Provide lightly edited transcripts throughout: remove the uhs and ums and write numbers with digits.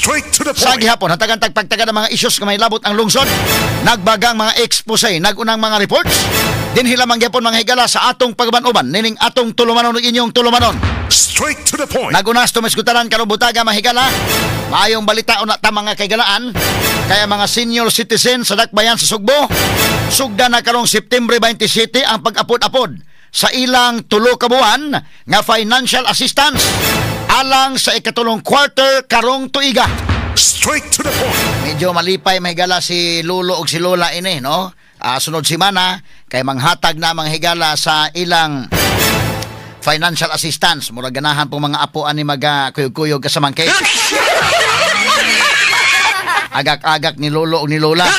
Straight to the Sa point. gihapon, hatagan tagpagtaga ng mga issues nga may labot ang lungsod. Nagbagang mga expose, nagunang mga reports. Dinhi lamang gihapon, mga higala, sa atong pagban-uban nining atong tulumanon ug inyong tulumanon. Straight to the point. Nagunas tumisgutaran karong butaga, mga higala. Maayong balita una ta, mga kaigalaan. Kaya mga senior citizen sa Dakbayan sa Sugbo, sugda na karong September 27 ang pag-apod-apod sa ilang 3 ka buwan nga financial assistance alang sa ikatulong quarter karong tuiga. Straight to the point. Medyo malipay, mga higala, si Lolo ug si Lola ini, no? Sunod semana kay manghatag na, mga higala, sa ilang financial assistance. Murag ganahan pong mga apo ani maga kuyog-kuyog kasamangkay. Agak-agak ni Lolo ug ni Lola.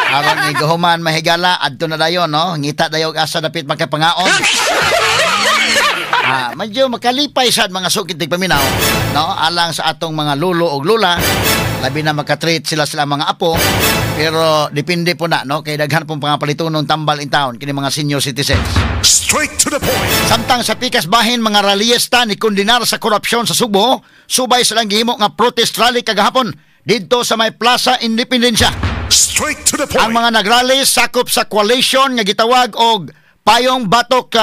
Aron ni gahuman, mga higala, adto na dayon, no? Ngita dayon asa dapit makapangaon. Medyo makalipay sad, mga sukit paminaw, no? Alang sa atong mga lolo ug lola, labi na makatreat sila sila mga apo. Pero depende po na, no? Kay daghan pong pangapalitunon tambal in town kini mga senior citizens. Straight to the point. Samtang sa pikas bahin, mga rallyista ni kondenar sa korupsyon sa Sugbo, subay sa lang gihimo nga protest rally kagahapon didto sa may Plaza Independencia. Straight to the point. Ang mga nagrally sakop sa coalition nga gitawag og Payong Batok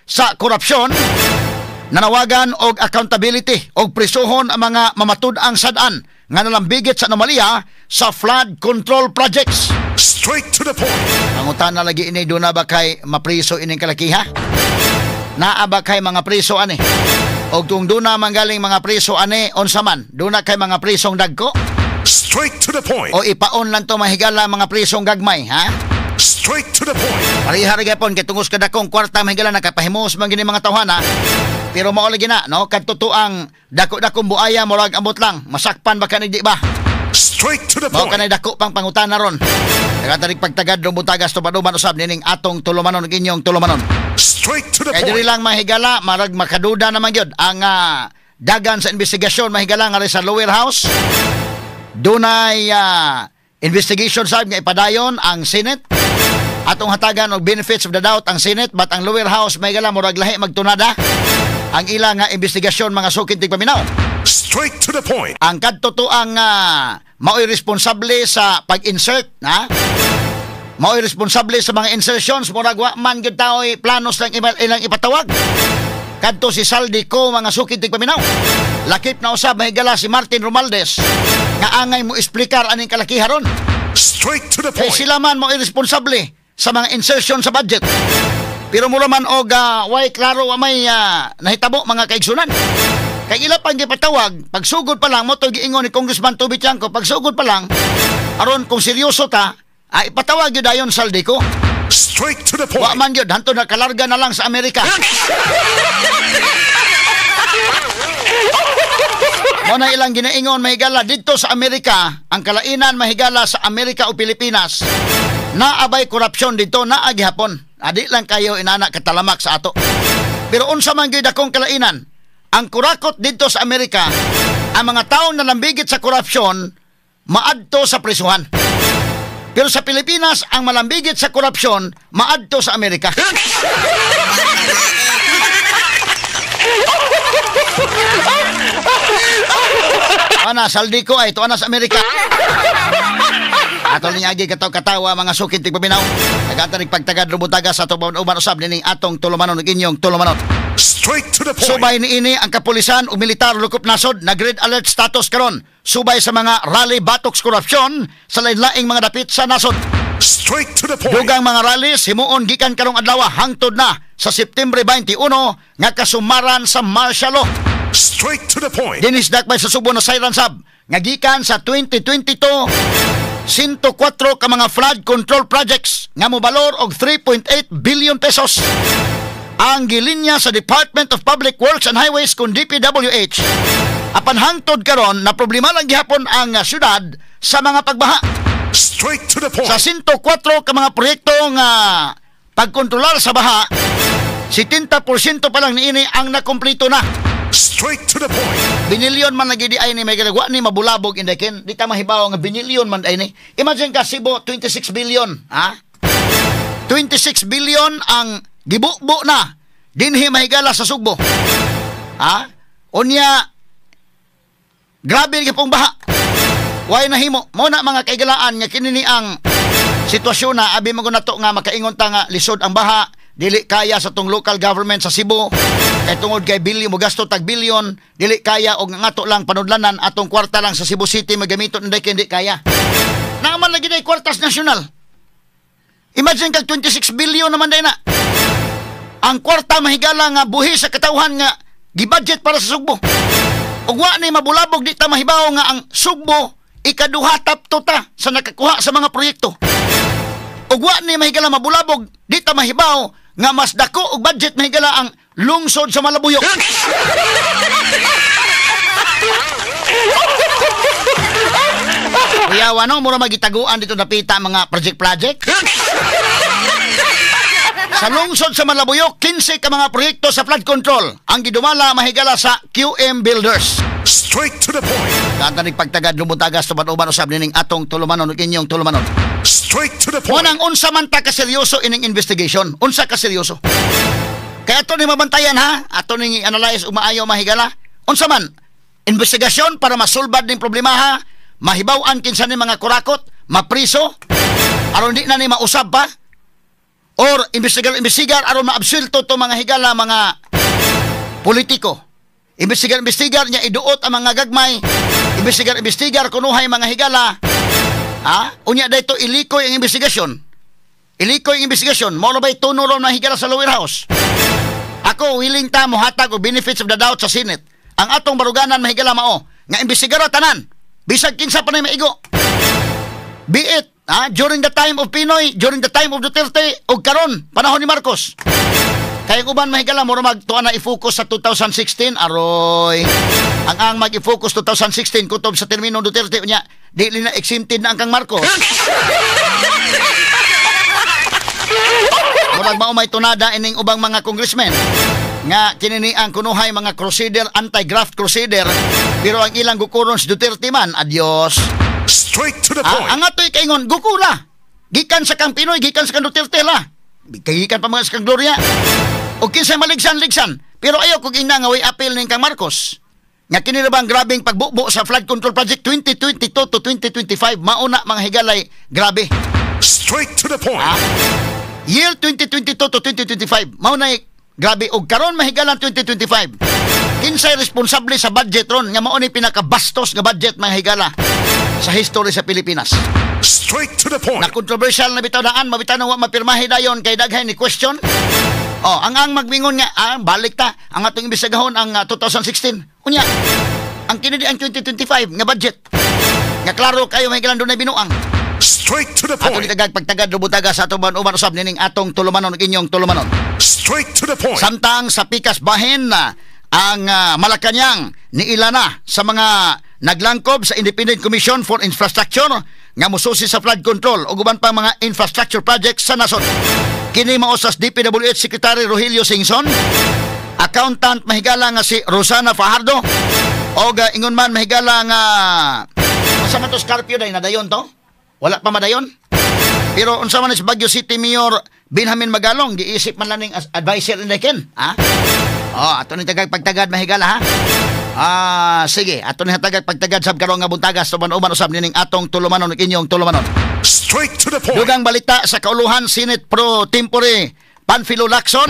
sa Korupsyon, nanawagan og accountability og prisuhon ang mga mamatud-ang sad-an nga nalambigit sa anomalya sa flood control projects. Straight to the point. Pangutana lagi ini, duna ba kay mapriso ining kalakiha? Naa ba kay mga priso ani? Og kung duna manggaling mga priso ani, unsa man? Duna kay mga prisong dagko? Straight to the point. O ipaon lang to, mga higala, mga prisong gagmay, ha? Straight to the point. Pareha ra gyapon kay tungos kadakong kwarta, mga higala, nakapahimos man gini mga tawhana. Pero mao lagi na, no? Kadto ang dako-dakong buaya, murag ambot lang. Masakpan ba kanig, di ba? Straight to the Mao point. Kanay dako pang pangutana ron. Nagatarik pagtagad rong buntagas tumaduman usab nining atong tulumanon ug inyong tulumanon. Straight to the Kay diri point. lang, mga higala, marag makaduda naman gyud ang dagan sa investigasyon, mga higala, nga sa lower house. Dunay investigation sab nga ipadayon ang Senate. Atong hatagan og benefits of the doubt ang Senate, but ang lower house, mga higala, murag lahi magtunada ang ilang nga investigasyon, mga sukid tigpaminaw. Straight to the point. Ang kadto ang mao'y responsable sa pag-insert na mao'y responsable sa mga insertions, murag wa man gyud tao'y planos lang ilang ipatawag. Kadto si Zaldy Co, mga sukid tigpaminaw. Lakip na usab, mga higala, si Martin Romualdez nga angay mo esplikar aning kalakiha ron. Straight to the Kay point. sila man mo iresponsable sa mga insertion sa budget. Pero mura man og way klaro, wa may nahitabo, mga kaigsunan. Kay ila pang gipatawag, pagsugod pa lang mo to giingon ni Congressman Toby Tiangco, pagsugod pa lang aron kung seryoso ta, ay ipatawag gyud dayon Zaldy Co. Straight to the Wa point. man gyud, hantod na kalarga na lang sa Amerika. Mo na ilang ginaingon, mga higala, didto sa Amerika, ang kalainan, mga higala, sa Amerika o Pilipinas, naabay korupsyon dito, naa gihapon. Adi lang kayo inana katalamak sa ato. Pero unsa man gyud akong kalainan, ang kurakot didto sa Amerika, ang mga taong nalambigit sa korupsyon maadto sa prisuhan. Pero sa Pilipinas, ang malambigit sa korupsyon maadto sa Amerika. Ana, Zaldy Co ay tuwa na sa Amerika. Ato ning agi kataw katawa, mga sukid tigpaminaw. Nagatarig pagtagad rubutaga sa atong uban usab nining atong tulumanon ug inyong tulumanon. Straight to the point. Subay niini, ang kapulisan ug militar lukop nasod nag red alert status karon subay sa mga rally batok sa korupsyon sa lain-laing mga dapit sa nasod. Straight to the point. Dugang mga rally himuon gikan karong adlaw hangtod na sa September 21 nga kasumaran sa martial law. Straight to the point. Dinis dakbay sa Subo na siren sab nga gikan sa 2022, 104 ka mga flood control projects nga mobalor og 3.8 billion pesos ang gilinya sa Department of Public Works and Highways kun DPWH. Apan hangtod karon na problema lang gihapon ang syudad sa mga pagbaha. Straight to the point. Sa 104 ka mga proyekto nga pagkontrolar sa baha, 70% pa lang niini ang nakumpleto na. Straight to the point. Binilyon man lagi di ay ni may ginagawa ni mabulabog indekin. Di ta mahibaw nga binilyon man ay ni. Imagine ka Cebu, 26 billion, ha? 26 billion ang gibubo na dinhi, mga higala, sa Sugbo. Ha? Unya Grabe gyud pong baha. Way nahimo. Mao na, mga kaigalaan, nga kini ni ang sitwasyon na abi mo nato nga makaingon ta nga lisod ang baha, dili kaya sa tong local government sa Cebu kay tungod kay bilyon mo gasto tag bilyon, dili kaya og nga ato lang panudlanan, atong kwarta lang sa Cebu City magamiton nday kay hindi kaya. Naaman lagi day kwartas nasyonal. Imagine kag 26 billion naman day na. Ang kwarta, mahigala, nga buhi sa katawhan nga gibudget para sa Sugbo. Ug wa ni mabulabog, di ta mahibaw nga ang Sugbo ikaduha, top 2 ta sa nakakuha sa mga proyekto. Ug wa ni, mahigala, mabulabog, di ta mahibaw nga mas dako og budget, mahigala, ang lungsod sa Malabuyok. Kuya, no, mura magitaguan dito napita mga project project. Sa lungsod sa Malabuyok, 15 ka mga proyekto sa flood control ang gidumala, mahigala, sa QM Builders. Straight to the point. Kanta pagtagad lumutagas tuban-uban usab nining atong tulumanon ug inyong tulumanon. Straight to the point. Unang unsa man ta kaseryoso ining investigation? Unsa ka seryoso? Kaya ato ni mabantayan ha, ato ning i-analyze ug maayo, mahigala. Unsa man? Investigasyon para masulbad ning problema ha, mahibaw-an kinsa ni mga kurakot, mapriso, aron di na ni mausab pa. Or investigar investigar aron maabsulto to mga higala mga politiko. Investigar investigar niya iduot ang mga gagmay. Investigar investigar kunuhay mga higala. Ha? Unya dayto ilikoy ang investigasyon. Ilikoy ang investigasyon. Mao ba'y tuno ron, mga higala, sa lower house? Ako, willing ta mohatag og benefits of the doubt sa Senate. Ang atong baruganan, mahigala, mao nga imbestigara tanan. Bisag kinsa pa na maigo. Be it ha, during the time of PNoy, during the time of Duterte, ug karon panahon ni Marcos. Kaya ang uban, mahigala, mura magtuwa na i-focus sa 2016, aroy. Ang mag-i-focus 2016 kutob sa termino Duterte unya, dili na exempted na ang kang Marcos. Murag mao may tunada ining ubang mga congressmen nga kinini ang kunuhay mga crusader, anti-graft crusader, pero ang ilang gukuron si Duterte man, adios. Straight to the point. Ang ato'y kaingon, gukula. Gikan sa kang PNoy, gikan sa kang Duterte la. Gikan pa mga sa kang Gloria. O kinsay maligsan-ligsan. Pero ayaw kog ina nga way appeal ning kang Marcos. Nga kini ra bang grabeng pagbubo sa flood control project 2022 to 2025, mauna, mga higalay, grabe. Straight to the point. Year 2022 to 2025, mao na grabe og karon, mahigalan, 2025. Kinsay responsable sa budget ron nga mao ni pinakabastos nga budget, mga higala, sa history sa Pilipinas? Straight to the point. Na controversial na bitaw daan, mabitaw na wa mapirmahe dayon kay daghay ni question. Oh, ang magmingon nga balik ta ang atong imbestigahon ang 2016. Unya, ang kini di ang 2025 nga budget. Nga klaro kayo, may dunay binuang. Straight to the Ato point. ni tagag pagtagad rubutaga sa atong uban usab nining atong tulumanon ug inyong tulumanon. Straight to the point. Samtang sa pikas bahin na ang Malacanang niila na sa mga naglangkob sa Independent Commission for Infrastructure nga mususi sa flood control ug uban pang mga infrastructure projects sa nasod. Kini mao sa DPWH Secretary Rogelio Singson, accountant, mahigala, nga si Rosana Fajardo og ingon man, mahigala, nga unsa man to, Scorpio day nadayon to? Wala pa madayon? Pero unsa man si Baguio City Mayor Benjamin Magalong, giisip man lang ning advisor ni Ken, ha? Oh, ato ni tagag pagtagad, mahigala ha. Sige, ato ni tagag pagtagad sab karon nga buntagas tuban-uban usab nining atong tulumanon ug inyong tulumanon. Straight to the point. Dugang balita sa kauluhan, Senate Pro Tempore Panfilo Lacson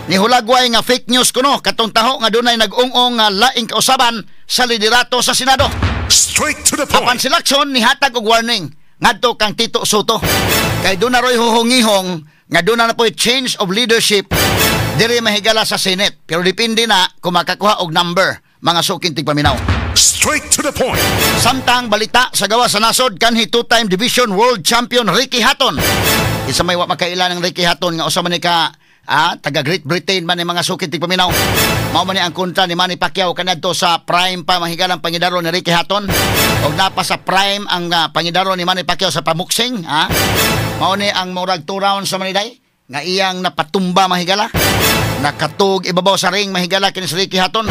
ni hulagway nga fake news kuno katong taho nga dunay nag-ung-ong nga laing kausaban sa liderato sa Senado. Straight to the Apan point. si Lacson nihatag og warning ngadto kang Tito Sotto. Kay doon na ro'y huhungihong nga doon na po'y change of leadership diri, mahigala, sa Senate. Pero depende na kung makakuha og number mga suking tigpaminaw. Straight to the point. Samtang balita sa gawa sa nasod, kanhi two-time division world champion Ricky Hatton. Isa may wa makaila ng Ricky Hatton nga usa man ni ka taga Great Britain man ni, mga suking tigpaminaw. Mao man ni ang kontra ni Manny Pacquiao kaniadto sa prime pa, mahigalang pangidaro ni Ricky Hatton. Og napa sa prime ang pangidaro ni Manny Pacquiao sa pamuksing, ha? Mao ni ang murag 2 rounds sa maniday nga iyang napatumba, mahigala. Nakatug ibabaw sa ring, mahigala, kini si Ricky Hatton.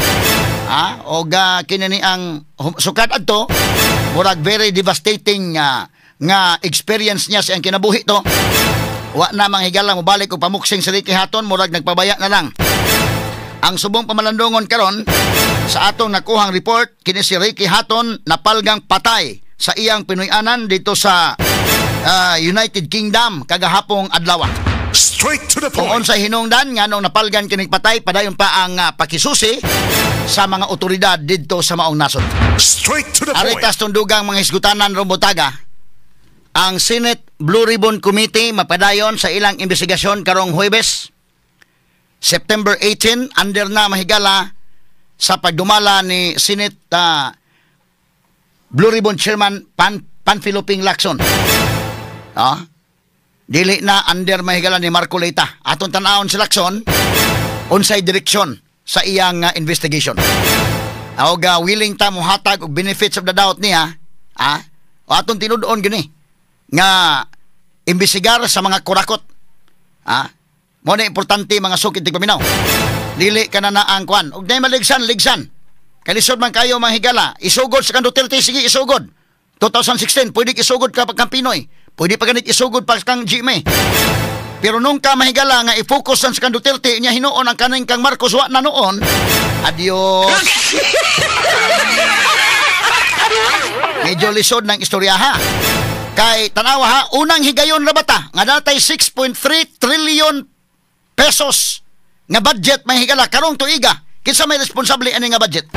Ha? Og kini ni ang sukad adto murag very devastating nga experience niya sa iyang kinabuhi to. Wa na, manghigala, mobalik og pamuksing si Ricky Hatton, murag nagpabaya na lang. Ang subong pamalandungon karon sa atong nakuhang report, kini si Ricky Hatton napalgang patay sa iyang Pinoy-anan dito sa United Kingdom kagahapong adlaw. Straight to the Kung point. Unsay hinungdan nganong napalgan kining patay, padayon pa ang pakisusi sa mga otoridad didto sa maong nasod. Straight to the point. Aritas tundugang mga hisgutanan Robotaga. Ang Senate Blue Ribbon Committee mapadayon sa ilang investigasyon karong Huwebes, September 18, under na, mahigala, sa pagdumala ni Senate Blue Ribbon Chairman Panfilo Ping Lacson. Ah? Dili na under, mahigala, ni Marcoleta. Atong tan-awon si Lacson unsay direksyon sa iyang investigation. Og willing ta mohatag og benefits of the doubt niya, ah? O atong tinud-on gini nga imbestigar sa mga kurakot. Ah? Mo na importante, mga sukit tigpaminaw. Dili ka na na ang kwan. Og nay maligsan, ligsan. Kalisod man kayo, mga higala. Isugod sa kang Duterte, sige, isugod. 2016, pwede isugod ka pa kang PNoy. Pwede pa ganit isugod pa kang GMA. Pero nung ka, mahigala, nga i-focus sa kang Duterte, niya hinuon ang kaning kang Marcos wa na noon. Adios. Medyo lisod ng istorya ha. Kay tanawa ha, unang higayon ra bata nga natay 6.3 trillion pesos nga budget, mahigala, karong tuiga. Kinsa may responsable ani nga budget?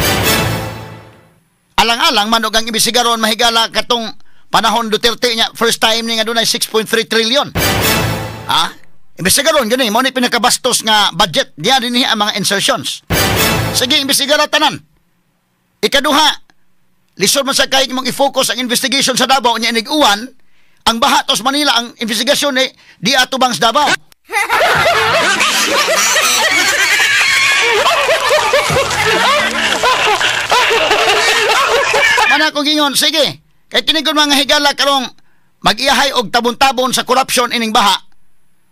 Alang-alang man og ang imbestigaron, mahigala, katong panahon Duterte niya first time ni nga dunay 6.3 trillion. Ha? Imbestigaron gani mo ni pinakabastos nga budget diya dinhi ang mga insertions. Sige, imbestigara tanan. Ikaduha, lisod man sa kay imong i-focus ang investigation sa Davao nya inig-uwan ang baha tos Manila, ang investigasyon ni di atubang sa Davao. Mana kong gingon, sige. Kay kini mga higala karong mag-iyahay og tabon-tabon sa corruption ining baha.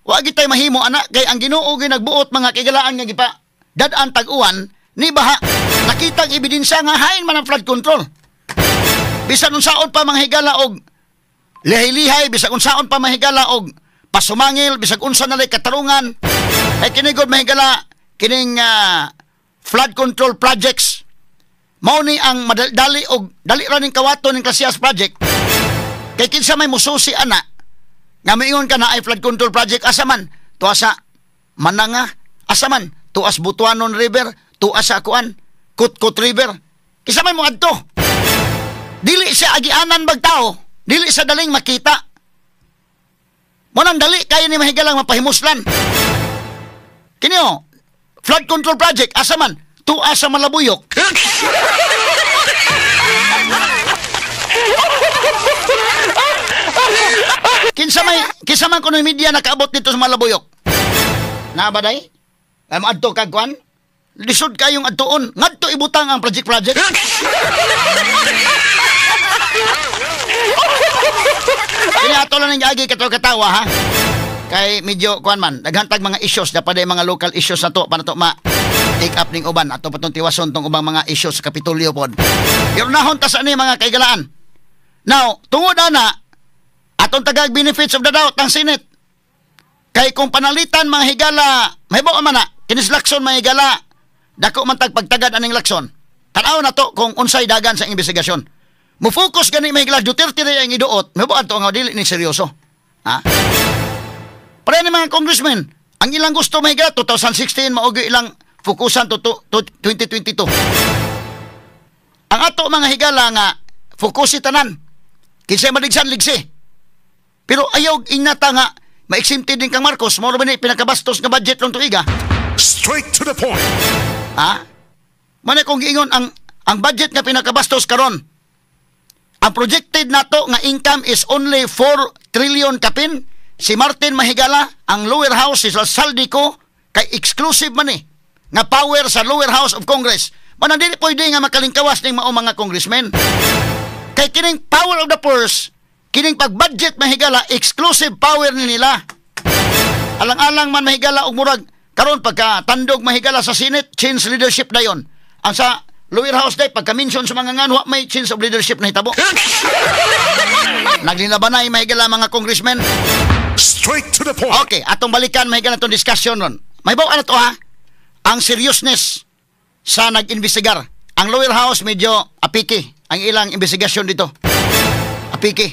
Wa gitay mahimo ana kay ang Ginoo gyud nagbuot, mga kigalaan, nga gipa dad-an tag-uwan ni baha. Nakita ang ebidensya nga hain man ang flood control. Bisan unsaon pa, mga higala, og lihay-lihay, bisan unsaon pa, mga higala, og pasumangil, bisag unsa na lay katarungan. Kay kini gud, mahigala, kining flood control projects mao ni ang madali og dali ra ning kawaton ning Klasias project. Kay kinsa may mususi ana nga miingon ka na ay flood control project, asa man tuwa sa Mananga, asa man tuas Butuanon River, tuas sa kuan Kutkut River, kinsa may moadto? Dili siya agianan bagtao, dili sa daling makita. Mo nang dali kayo ni mahigalang mapahimuslan. Kini oh, flood control project, asa man tuas sa Malabuyok. Kinsa man kuno media nakaabot dito sa Malabuyok? Naa ba day? Ay moadto kag kuan? Lisod kayong adtuon. Ngadto ibutang ang project project. Kini ato lang ning agi kato katawa ha. Kay medyo kuan man, daghang tag mga issues, dapat mga local issues na to para to ma take up ning uban ato patong tiwason tong ubang mga issues sa Kapitolyo pod. Pero nahon ta sa ni mga kaigalaan. Now, tungod ana atong tagag benefits of the doubt ang Senate. Kay kung panalitan, mga higala, mahibaw man na kinis Lacson, mga higala, dako man tag pagtagad aning Lacson. Tan-aw na to kung unsay dagan sa investigasyon. Mo-focus gani, mahigala, Duterte rin ang iduot, mahibaw ato nga dili ni seryoso. Ha? Pare ni mga congressmen, ang ilang gusto, mahigala, 2016 mao gyud ilang fokusan to 2022. Ang ato, mga higala, nga fokusi tanan. Kinsay maligsan ligsi. Pero ayaw inata nga ma-exempted din kang Marcos, mao ra ba ni pinakabastos nga budget long tuiga? Straight to the point. Ha? Mao kung giingon ang budget nga pinakabastos karon. Ang projected nato nga income is only 4 trillion kapin. Si Martin, mahigala, ang lower house si Zaldy Co kay exclusive man ni nga power sa lower house of Congress. Manang dili pwede nga makalingkawas ning mao mga congressmen. Kay kining power of the purse, kining pag-budget, mahigala, exclusive power ni nila. Alang-alang man, mahigala, og murag karon pagka tandog, mahigala, sa Senate, change leadership dayon. Ang sa lower house day pagka mention sa mga ngan, wa may change of leadership na hitabo. Naglinabanay, mahigala, mga congressmen. Straight to the point. Okay, atong balikan, mahigala, itong discussion ron. May bawa na to ha. Ang seriousness sa nag-investigar. Ang lower house medyo apiki ang ilang investigasyon dito. Apiki.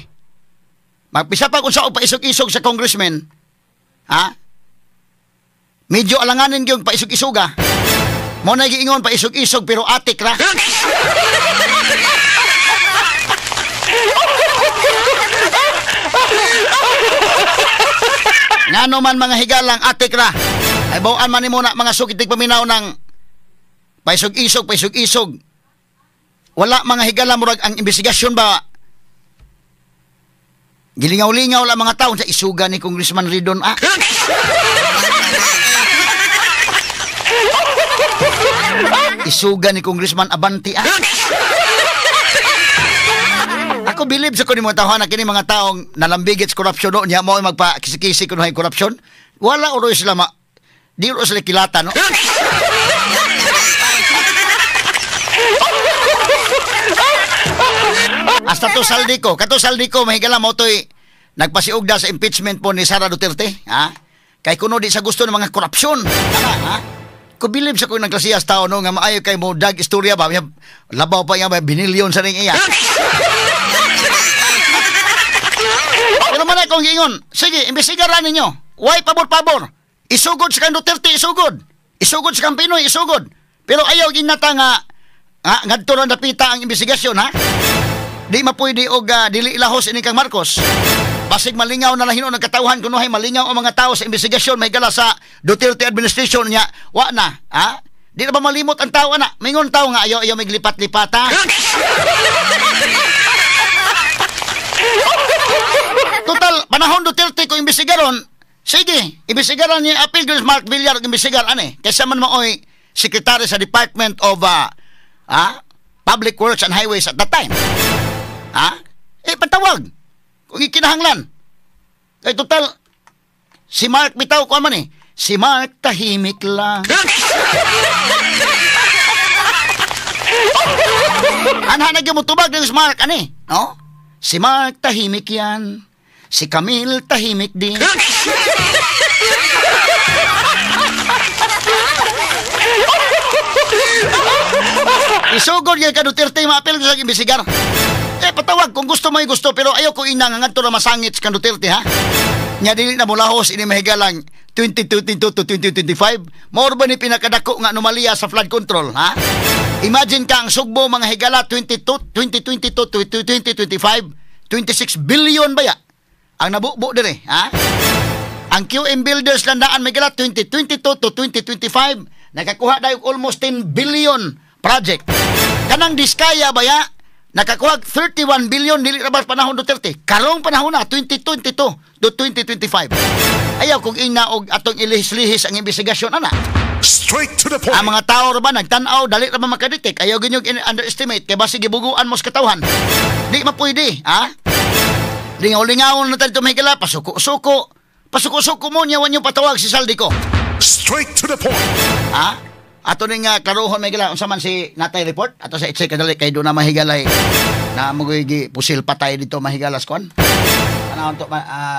Magpisa pa kung sa paisog-isog sa congressman, ha? Medyo alanganin yung paisog-isoga. Mo na giingon paisog-isog pero atik ra. Ngano man mga higalang atik ra. Ay bawaan man nimo na mga sukitig paminaw ng paisog-isog, paisog-isog. Wala mga higala murag ang investigasyon ba? Gilingaw-lingaw lang mga tao sa isuga ni Congressman Ridon. Ah. Isuga ni Congressman Abanti. Ah. Ako believe sa kuno mga tawhana kini mga taong nalambigit sa korupsyon no niya mo magpa-kisi-kisi kuno hay korupsyon. Wala uroy sila ma di ro sila kilata no. Hasta to Saldico, kato Saldico mahigala mo toy nagpasiugda sa impeachment po ni Sara Duterte, ha? Kay kuno di sa gusto ng mga korupsyon. Tama, ha? Ko believe sa kuno nagklasiyas tao no nga maayo kay mo dag istorya ba, labaw pa niya ba binilyon sa ring iya. Pero man akong giingon, sige, imbestigaran ninyo. Why pabor-pabor? Isugod sa kang Duterte, isugod. Isugod sa kang Pinoy, isugod. Pero ayaw ginata nga ngadto ra napita ang investigasyon, ha? Di mapwede og dili ilahos ini kang Marcos. Basig malingaw na lang hinuon ang katawhan kunuhay malingaw ang mga tao sa investigasyon mahigala sa Duterte administration niya. Wa na, ha? Di na ba malimot ang tao ana? Mingon tao nga ayaw ayaw maglipat-lipat, ha? Total panahon Duterte ko imbestigaron. Sige, imbestigaran niya appeal kay Mark Villar imbestigar ani. Kaysa man maoy sekretary sa Department of Public Works and Highways at that time. Ha? Eh, patawag. Kung ikinahanglan. Kay total, si Mark bitaw ko man eh. Si Mark tahimik lang. Anha na mo tubag ng si Mark, ani? No? Si Mark tahimik yan. Si Camille tahimik din. Isugod yan ka Duterte, maapil ko sa imbestigar. Eh, patawag kung gusto mo gusto, pero ayaw ko inang ngadto na masangit sa Duterte, ha? Nya dili na mulahos ini mahigalang 2022 to 2025. Mao ba ni pinakadako nga anomalya sa flood control, ha? Imagine ka ang Sugbo mga higala 2022 to 2025, 26 billion baya ang nabubo dire, ha? Ang QM Builders landaan may gala 2022 to 2025 nakakuha dayon almost 10 billion project. Kanang Diskaya baya nakakuha 31 billion dili ra ba panahon Duterte? Karong panahon na 2022 to 2025. Ayaw kung ina og atong ilihis-lihis ang investigasyon ana. Straight to the point. Ang mga tao ra ba nagtan-aw dali ra ba makadetect? Ayaw gyud underestimate kay basi gibuguan mo sa katawhan. Di mapwede, ha? Lingaw-lingaw na tayo tumigala, pasuko-suko. Pasuko-suko mo niya, wanyo patawag si Saldico. Straight to the point. Ha? Ato ning klarohon mahigala, unsa man si natay report? Ato sa i-check kadali kay doon na mahigalay na magigi pusil patay dito mahigalas kon. Ano to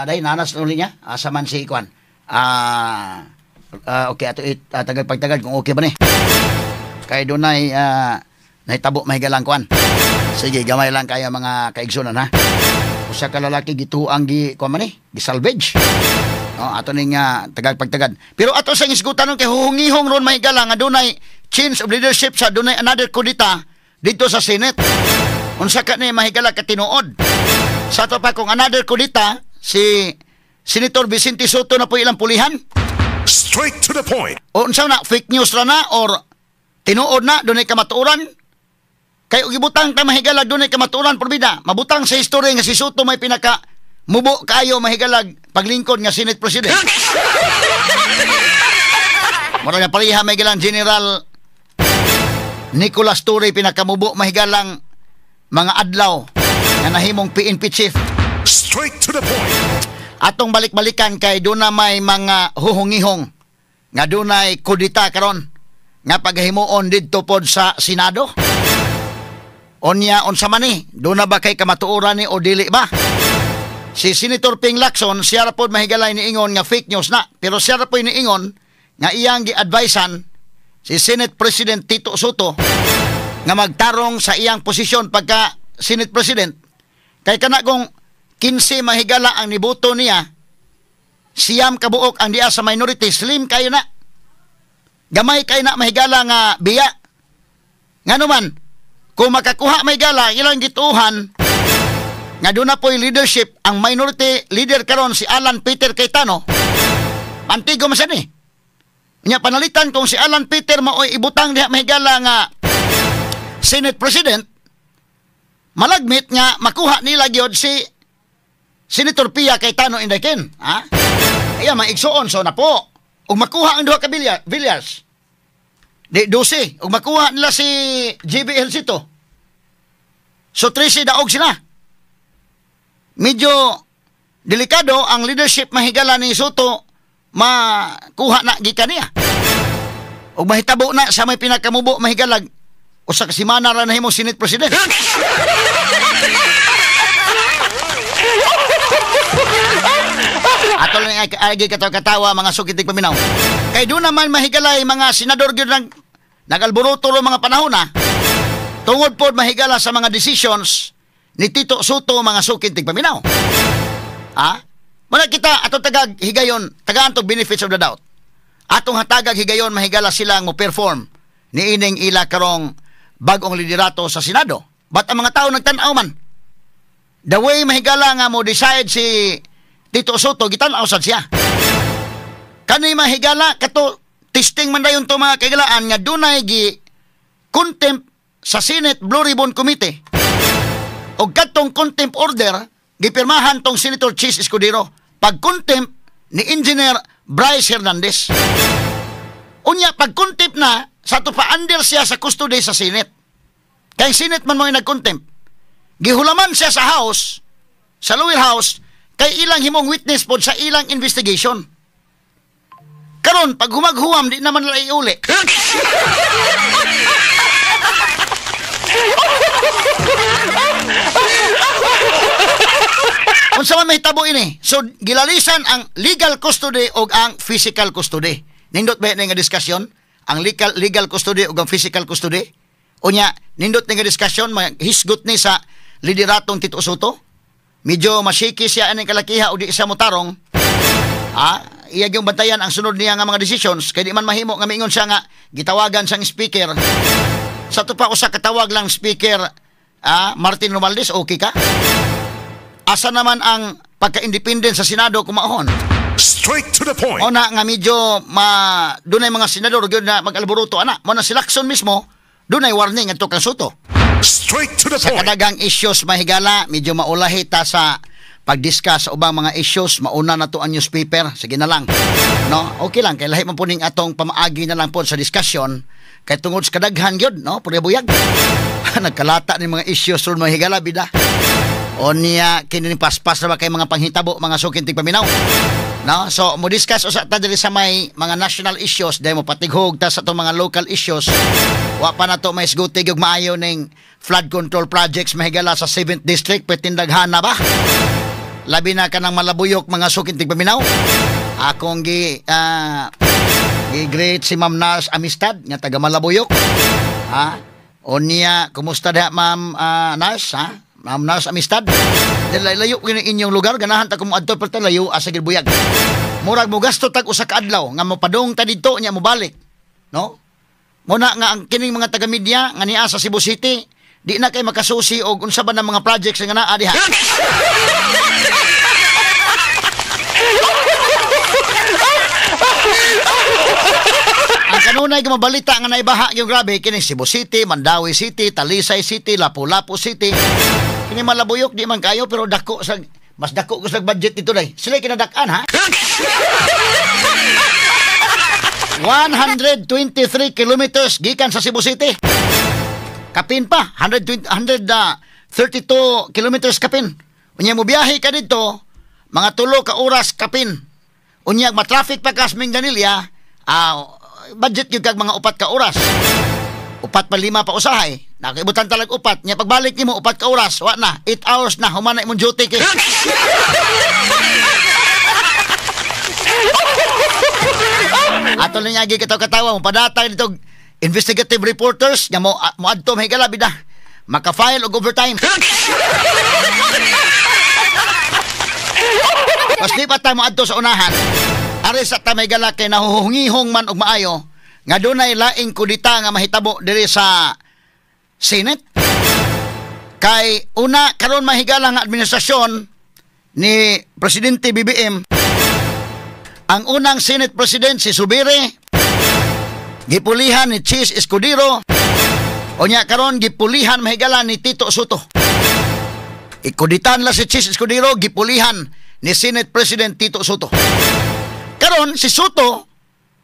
day nanas uli niya? Asa man si kwan? Okay ato tagal pagtagal kung okay ba ni. Kay doon ay nahitabo mahigalang kwan. Sige, gamay lang kaya mga kaigsunan, ha. Usa ka lalaki gituang gi kuan man ni, gisalvage. No, ato ning tagal pagtagad. Pero ato sa isgutan kay huhungihong ron mahigala nga dunay change of leadership sa dunay another kudita dito sa Senate. Unsa ka ni mahigala ka tinuod? Sa ato pa kung another kudita si Senator Vicente Soto na po ilang pulihan. Straight to the point. O unsa na fake news ra na or tinuod na dunay kamatuoran? Kay og gibutang ta mahigalag dunay kamatuoran porbida. Mabutang sa history nga si Soto may pinaka mubo kaayo mahigalag paglingkod nga Senate President. Mura nga pareha mahigalang General Nicolas Torre pinakamubo mahigalang mga adlaw nga nahimong PNP chief. Straight to the point. Atong balik-balikan kay doon na may mga huhungihong nga dunay kudita karon nga paghimuon didto pod sa Senado. Onya unsa man ni, doon na ba kay kamatuoran ni o dili ba? Si Senator Ping Lacson siya ra pod mahigalay niingon nga fake news na, pero siya ra pod niingon nga iyang gi-advisean si Senate President Tito Sotto nga magtarong sa iyang posisyon pagka Senate President. Kay kana kung 15 mahigala ang niboto niya, 9 kabuok ang diya sa minority, slim kayo na. Gamay kayo na mahigala nga biya. Ngano man, kung makakuha mahigala ilang gituhan nga doon na po'y leadership ang minority leader karon si Alan Peter Cayetano. Antigo man siya ni. Nya panalitan kung si Alan Peter maoy ibutang diha mahigala nga Senate President, malagmit nga makuha nila gyud si Senator Pia Cayetano Inday Ken. Ha? Iya maigsuon so na po. Ug makuha ang duha ka Villars. Di 12 ug makuha nila si JB Ejercito. So 13 daog sila. Medyo delikado ang leadership mahigala ni Sotto makuha na gikan niya. Ug mahitabo na sa may pinakamubo mahigalag usa ka semana ra nahimo Senate President. Ato lang ay katawa mga sukitig paminaw. Kay doon naman mahigalay mga senador gyud nang nagalboroto ro mga panahon na tungod pod mahigala sa mga decisions ni Tito Sotto mga sukitig paminaw. Ha? Muna kita atong tagag higayon, tagaan tog benefits of the doubt. Atong hatagag higayon mahigala silang mo perform niining ila karong bag-ong liderato sa Senado. But ang mga tao nagtan-aw man. The way mahigala nga mo decide si Tito Sotto, gitan-aw sad siya. Kani mahigala kato testing man dayon to mga kaigalaan nga dunay gi contempt sa Senate Blue Ribbon Committee. Og kadtong contempt order gipirmahan tong Senator Chis Escudero pag contempt ni Engineer Bryce Hernandez. Unya pag contempt na sa ato pa under siya sa custody sa Senate. Kay Senate man mo nag-contempt. Gihulaman siya sa House, sa lower house, kay ilang himong witness pod sa ilang investigation. Karon pag humaghuam di naman nila iuli. Unsa man mahitabo ini? So gilalisan ang legal custody og ang physical custody. Nindot ba ni nga diskusyon? Ang legal custody og ang physical custody? Unya nindot ni nga diskusyon hisgot ni sa lideratong Tito Sotto? Medyo masyiki siya aning kalakiha o di siya motarong. Ah, iya yung bantayan ang sunod niya nga mga decisions kay di man mahimo nga miingon siya nga gitawagan siyang speaker. Sa to pa usa katawag lang speaker, Martin Romualdez, okay ka? Asa naman ang pagka-independent sa Senado kumaon? Straight to the point. O na nga medyo dunay mga senador gyud na mag-alboroto ana. Mo na si Lacson mismo dunay warning ngadto kang Sotto. Straight to the sa point. Kadagang issues mahigala, medyo maulahi ta sa pag-discuss sa ubang mga issues, mauna na to ang newspaper. Sige na lang. No, okay lang kay lahi man po ning atong pamaagi na lang po sa discussion kay tungod sa kadaghan gyud, no, purya buyag. Nagkalata ni mga issues ron mahigala bida. O niya kini paspas na ba kay mga panghitabo mga sukin tigpaminaw. No? So mo discuss usa ta diri sa may mga national issues dahil mo patighog ta sa atong mga local issues. Wa pa na to may isgutig og maayo ning flood control projects mahigala sa 7th district petindaghana ba? Labi na kanang Malabuyok mga sukin tigpaminaw. Akong gi gi-greet si Ma'am Nars Amistad nga taga Malabuyok. Ha? O niya kumusta diha Ma'am Nars ha? Ma'am Nars Amistad. Layo kini inyong lugar ganahan ta kung adto pero layo asa gid buyag. Murag mo gasto tag usa ka adlaw nga mopadong ta didto nya mobalik, no? Muna nga ang kining mga taga-media nga niya sa Cebu City di na kay makasusi og unsa ba ng mga projects nga naa diha. Ang kanunay nga mabalita nga naibaha yung grabe kining Cebu City, Mandaue City, Talisay City, Lapu-Lapu City. Kini Malabuyok di man kayo pero dako sa mas dako ko sa budget dito day. Sila kinadak-an ha. 123 kilometers gikan sa Cebu City. Kapin pa 132 kilometers kapin. Unya mo biyahe ka didto mga 3 ka oras kapin. Unya ma-traffic pa ka sa Mindanilla, budget gyud kag mga 4 ka oras. 4 pa 5 pa usahay. Nakibutan talag 4. Nya pagbalik nimo 4 ka oras, wa na 8 hours na human na imong duty kay. Ato lang agi katawa-katawa mo padatag dito Investigative reporters nga mo moadto, mahigala bida, maka-file og overtime. Mas di pa ta moadto sa unahan. Ari sa ta, mahigala, kay nahuhungihong man og maayo nga dunay laing kudita nga mahitabo diri sa Senate. Kay una karon, mahigala, nga administrasyon ni Presidente BBM, ang unang Senate President si Zubiri, gipulihan ni Chiz Escudero, unya karon gipulihan, mahigala, ni Tito Sotto. Ikuditan la si Chiz Escudero, gipulihan ni Senate President Tito Sotto. Karon si Sotto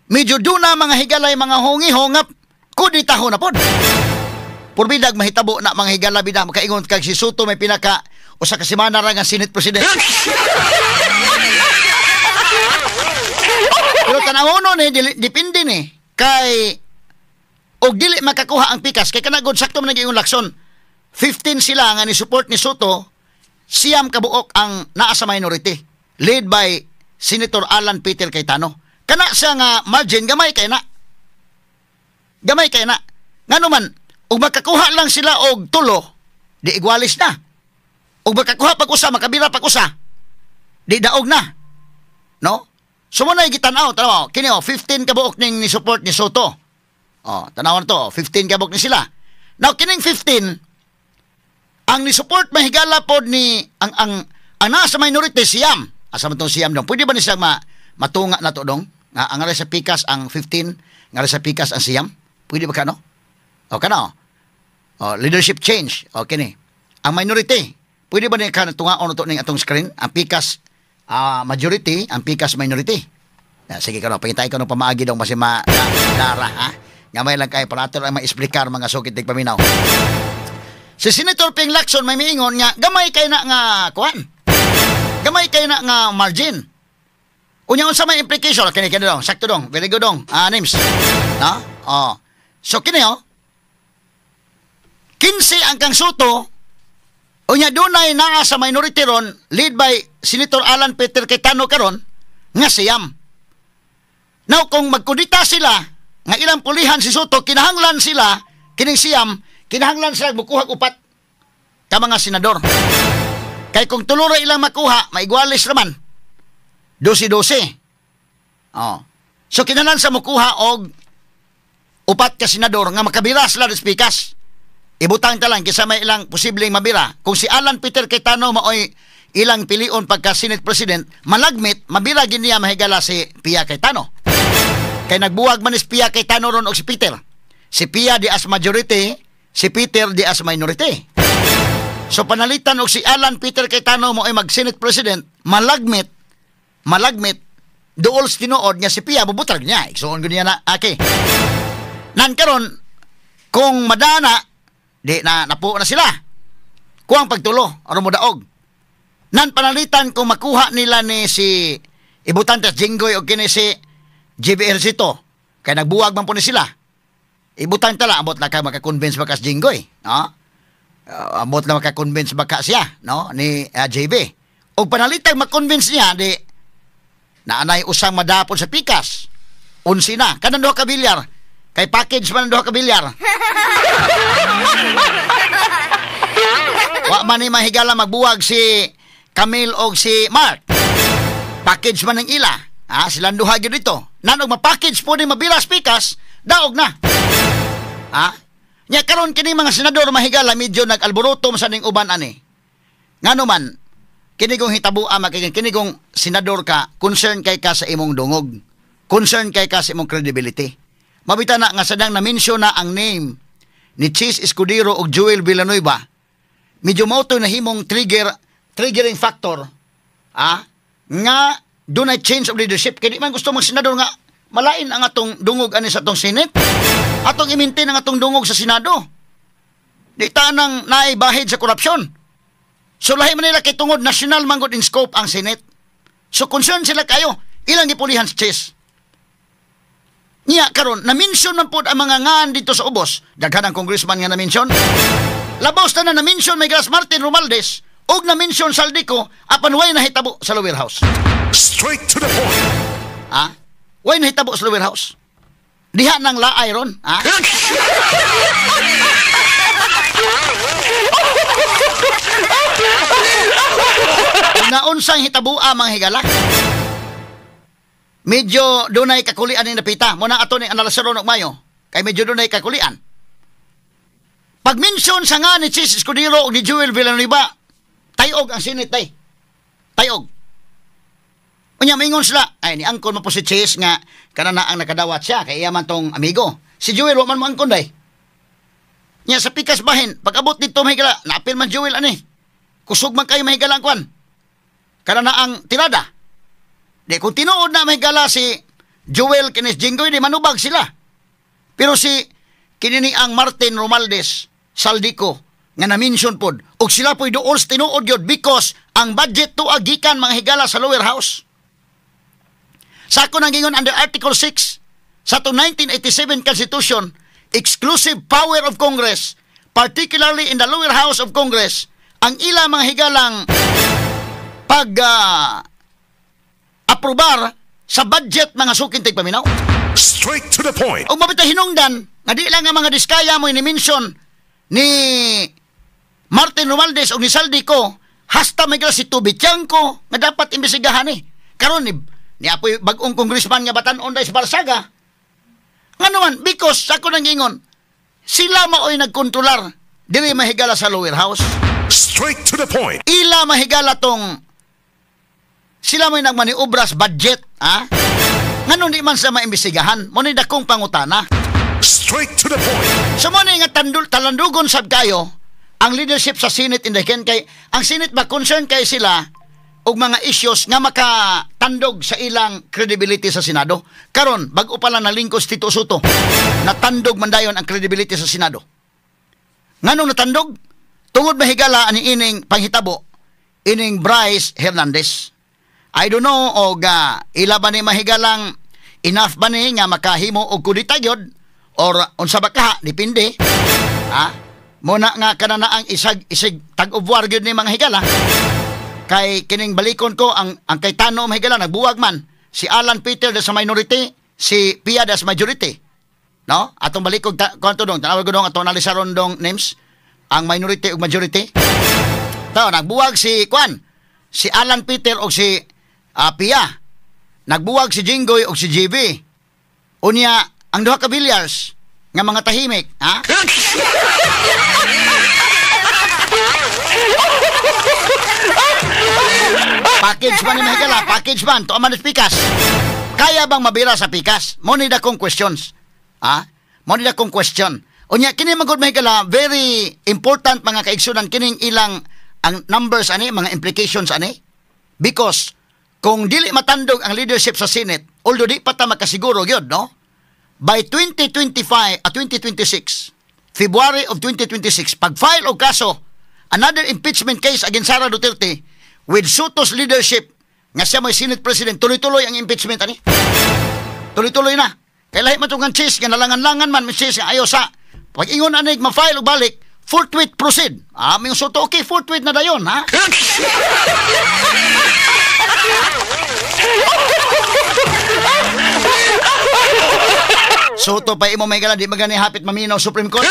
medyo duna mga higalay mga hungihong nga kuditaho na pod. Purbidag mahitabo na, mga higala bida, makaingon kag si Sotto may pinaka usa ka semana ra nga Senate President. Pero tanawono ni depende ni kay og dili makakuha ang pikas kay kana gud sakto man naging Lacson. 15 sila nga ni support ni Sotto, 9 kabuok ang naa sa minority led by Senator Alan Peter Cayetano. Kana siya nga margin gamay kay na. Gamay kay na. Ngano man og makakuha lang sila og 3, di igwalis na. Og makakuha pag usa, makabira pag usa, di daog na. No? So mo na gitan-aw, tanaw, kini oh, 15 kabuok ning ni support ni Sotto. Oh, tanawan to, 15 kabuok ni sila. Now kining 15 ang ni support, mahigala, pod ni ang nasa minority 9. Asa man tong 9 dong? Pwede ba ni siya matunga na to dong? Nga ang sa pikas ang 15, nga sa pikas ang 9? Pwede ba kano? O kano? Oh, leadership change. O kini. Ang minority, pwede ba ni ka tungaon to ning atong screen? Ang pikas majority, ang pikas minority. Ah, sige kano, pangitay ko ng pamaagi dong basi ma dara ha. Gamay lang kay para ato lang maexplikar, mga sukit paminaw. Si Senator Ping Lacson may miingon nga gamay kay na nga kuan. Gamay kay na nga margin. Unya unsa may implication kini kini dong, sakto dong, very good dong. Ah, names. No? Oh. So kini oh. 15 ang kang Sotto, unya dunay naa sa minority ron led by Senator Alan Peter Cayetano karon nga 9. Now kung magkudita sila nga ilang pulihan si Sotto, kinahanglan sila kining 9, kinahanglan sila mukuha og 4 ka mga senador. Kay kung 3 ra ilang makuha, maigwalis raman. 12-12. Oh. So kinahanglan sa mukuha og 4 ka senador nga makabira sila sa pikas. Ibutang ta lang kisa may ilang posibleng mabira. Kung si Alan Peter Cayetano maoy ilang pilion pagka Senate President, malagmit mabira gid niya, mahigala, si Pia Cayetano. Kay nagbuwag man ni Pia Cayetano ron og si Peter. Si Pia di as majority, si Peter di as minority. So panalitan og si Alan Peter Cayetano mo ay mag Senate President, malagmit, malagmit duol sa tinuod nga si Pia bubutrag niya. Igsuon ko niya na aki. Nan karon kung madana di na napuo na sila. Kuang pagtulo aron mo daog. Nan panalitan kung makuha nila ni si ibutante Jinggoy og kini si JB Ejercito kay nagbuwag man po ni sila. Ibutang tala ambot na ka maka-convince ba ka si Jinggoy, no? Ambot na maka-convince ba ka siya, no, ni JB. Og panalitang ma-convince niya di naanay usang madapon sa pikas. 11 na kanang duha ka bilyar. Kay package man ang duha ka bilyar. Wa man ni mahigala magbuwag si Camille og si Mark. Package man ang ila. Ah, silang duha gyud dito. Nanog ma-package po ni mabiras pikas, daog na. Ha? Nya karon kini mga senador, mahigala, medyo nag-alboroto sa ning uban ani. Ngano man kini kong hitaboa makigin kini kong senador ka, concern kay ka sa imong dungog. Concern kay ka sa imong credibility. Mabita na nga sadang na-mention na ang name ni Chiz Escudero og Joel Villanueva. Medyo mao to nahimong triggering factor nga dunay change of leadership kay di man gusto mga senador nga malain ang atong dungog ani sa atong Senate. Atong i-maintain ang atong dungog sa Senado. Di ta nang naibahid sa korupsyon. So lahi man nila kay tungod national man gud in scope ang Senate. So concern sila kayo ilang gipulihan si Chiz. Niya karon na-mention man pod ang mga ngan dito sa ubos. Daghan ang congressman nga na-mention. Labaw na na-mention may Gras Martin Romualdez og na-mention Zaldy Co apan way nahitabo sa lower house. Straight to the point. Ha? Way nahitabo sa lower house. Diha nang laay ron, ha? Naunsang hitabua mga higala. Medyo dunay kakulian ni napita. Muna ato ni analisaron og mayo. Kay medyo dunay kakulian. Pag-mention sa nga ni Chiz Escudero o ni Joel Villanueva, tayog ang Senate tay. Tayog. Unya maingon sila, ay ni angkon man po si Chiz nga kanana ang nakadawat siya kay iya man tong amigo. Si Joel wa man mo angkon day. Nya sa pikas bahin, pag abot dito mahigala, naapil man Joel ani. Kusog man kayo mahigala ang kwan. Kanana ang tirada. Di kung tinuod na mahigala si Joel kinis Jinggoy, di manubag sila. Pero si kinini ang Martin Romualdez Zaldy Co nga na-mention pod og sila po'y duol sa tinuod yun because ang budget tuag gikan mga higala sa lower house. Sa ako nang gingon under Article 6 sa atong 1987 Constitution, exclusive power of Congress, particularly in the lower house of Congress, ang ila mga higalang pag aprobar sa budget mga suking tigpaminaw. Straight to the point. O mabita hinungdan nga di lang nga mga diskaya mo ini-mention ni Martin Romualdez o ni Zaldy Co hasta may si Toby Tiangco nga dapat imbestigahan ni. Karon ni apoy bag-ong congressman nga batan-on sa Barsaga. Ngano man, because sa ako nang ingon, sila maoy nagkontrolar diri mahigala sa lower house. Straight to the point. Ila mahigala tong sila mo'y nagmaniobras budget, ha? Ngano di man sa maimbestigahan? Mo ni dakong pangutana. Straight to the point. So mo ni nga talandugon sab kayo ang leadership sa Senate in the kay ang Senate ba concern kay sila og mga issues nga makatandog sa ilang credibility sa Senado. Karon bag-o pa lang nalingkod si Tito Sotto, natandog man dayon ang credibility sa Senado. Nganong natandog? Tungod mahigala ani ining panghitabo ining Bryce Hernandez. I don't know og ila ba ni mahigalang enough ba ni nga makahimo og kudita gyud or unsa ba kaha, depende. Ha? Muna nga kanana ang isag isig tag-of war gyud ni mga higala. Kay kining balikon ko ang kay Tano mahigala nagbuwag man si Alan Peter sa minority, si Pia das majority. No? Atong balikog kuanto dong, tanawag ko dong atong analisaron dong names ang minority ug majority. Tao nagbuwag si kuan, si Alan Peter og si Pia. Nagbuwag si Jinggoy og si JV. Unya ang duha ka Villars nga mga tahimik, ha? Package man ni mahigala, package man to man pikas. Kaya bang mabira sa pikas? Mo ni dakong questions. Ha? Mo ni dakong question. Unya kini magud mahigala, very important mga kaigsunan kining ilang ang numbers ani, mga implications ani. Because kung dili matandog ang leadership sa Senate, although di pa ta makasiguro gyud, no? By 2025 at 2026, February of 2026, pag-file og kaso, another impeachment case against Sara Duterte with Sotto's leadership nga siya may Senate President, tuloy-tuloy ang impeachment ani. Tuloy-tuloy na. Kay lahi man tong chase nga nalangan-langan man, chase nga ayo sa pag-ingon anig ma-file og balik, forthwith proceed. Ah, may Sotto, okay, forthwith na dayon, ha? Sotto pa imo may gala, di magani hapit maminaw Supreme Court.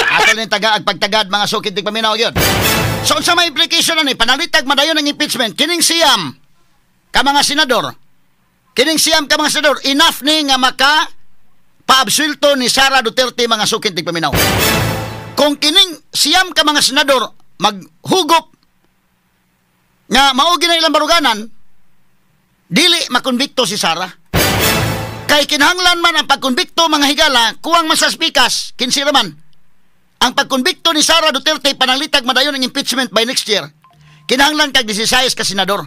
Ato ni taga pagtagad mga sukid di paminaw gyud. So unsa may implication ani panalitag madayon ang impeachment kining siyam ka mga senador. Kining siyam ka mga senador enough ni nga maka paabsulto ni Sara Duterte mga sukid di paminaw. Kung kining siyam ka mga senador maghugop nga mao gina ilang baruganan, dili makonbikto si Sara. Kay kinahanglan man ang pagkonbikto mga higala, kuwang man sa spikas, kinsira man. Ang pagkonbikto ni Sara Duterte panalitag madayon ang impeachment by next year. Kinahanglan kag 16 ka senador.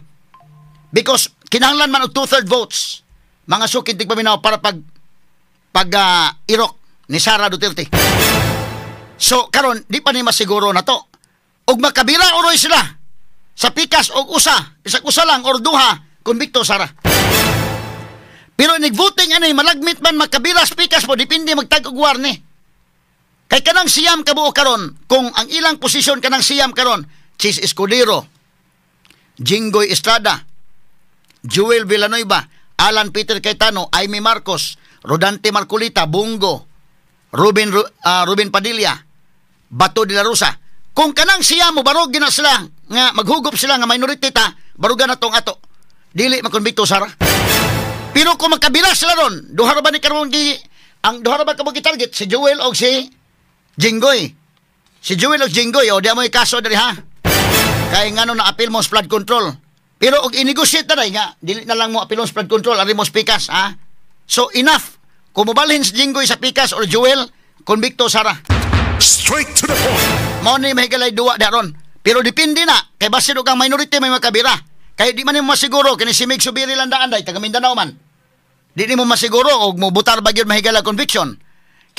Because kinahanglan man og 2/3 votes mga sukid tigpaminaw para pag irok ni Sara Duterte. So karon di pa ni masiguro na to. Og makabira oroy sila sa pikas og usa, bisag usa lang or duha, konbikto Sara. Pero nigvoting ani malagmit man makabira sa pikas mo, depende magtag og war ni. Kay kanang siyam kabuo karon, kung ang ilang posisyon kanang siyam karon, Chiz Escudero, Jinggoy Estrada, Joel Villanueva, Alan Peter Cayetano, Imee Marcos, Rodante Marcoleta, Bong Go, Ruben Padilla, Bato de la Rosa. Kung kanang siya mo barog gina sila nga maghugop sila nga minority ta, barugan na tong ato. Dili makonbikto Sara. Pero kung magkabila sila ron, duha ra ba ni karon gi ang duha ra ba ka target, si Joel og si Jinggoy. Si Joel og Jinggoy, o di mo kaso diri ha. Kay ngano na appeal mo sa flood control. Pero og i-negotiate na nga, dili na lang mo appeal sa flood control, ari mo sa pikas, ha? So enough. Kung mobalhin si Jinggoy sa pikas or Joel, konbikto Sara. Straight to the point. Mao ni mahigalay duwa daron. Pero depende na kay basin og ang minority may makabira. Kay di man nimo masiguro kini si Migz Zubiri lang daan day taga Mindanao man. Di nimo masiguro og mobutar ba gyud mahigala conviction.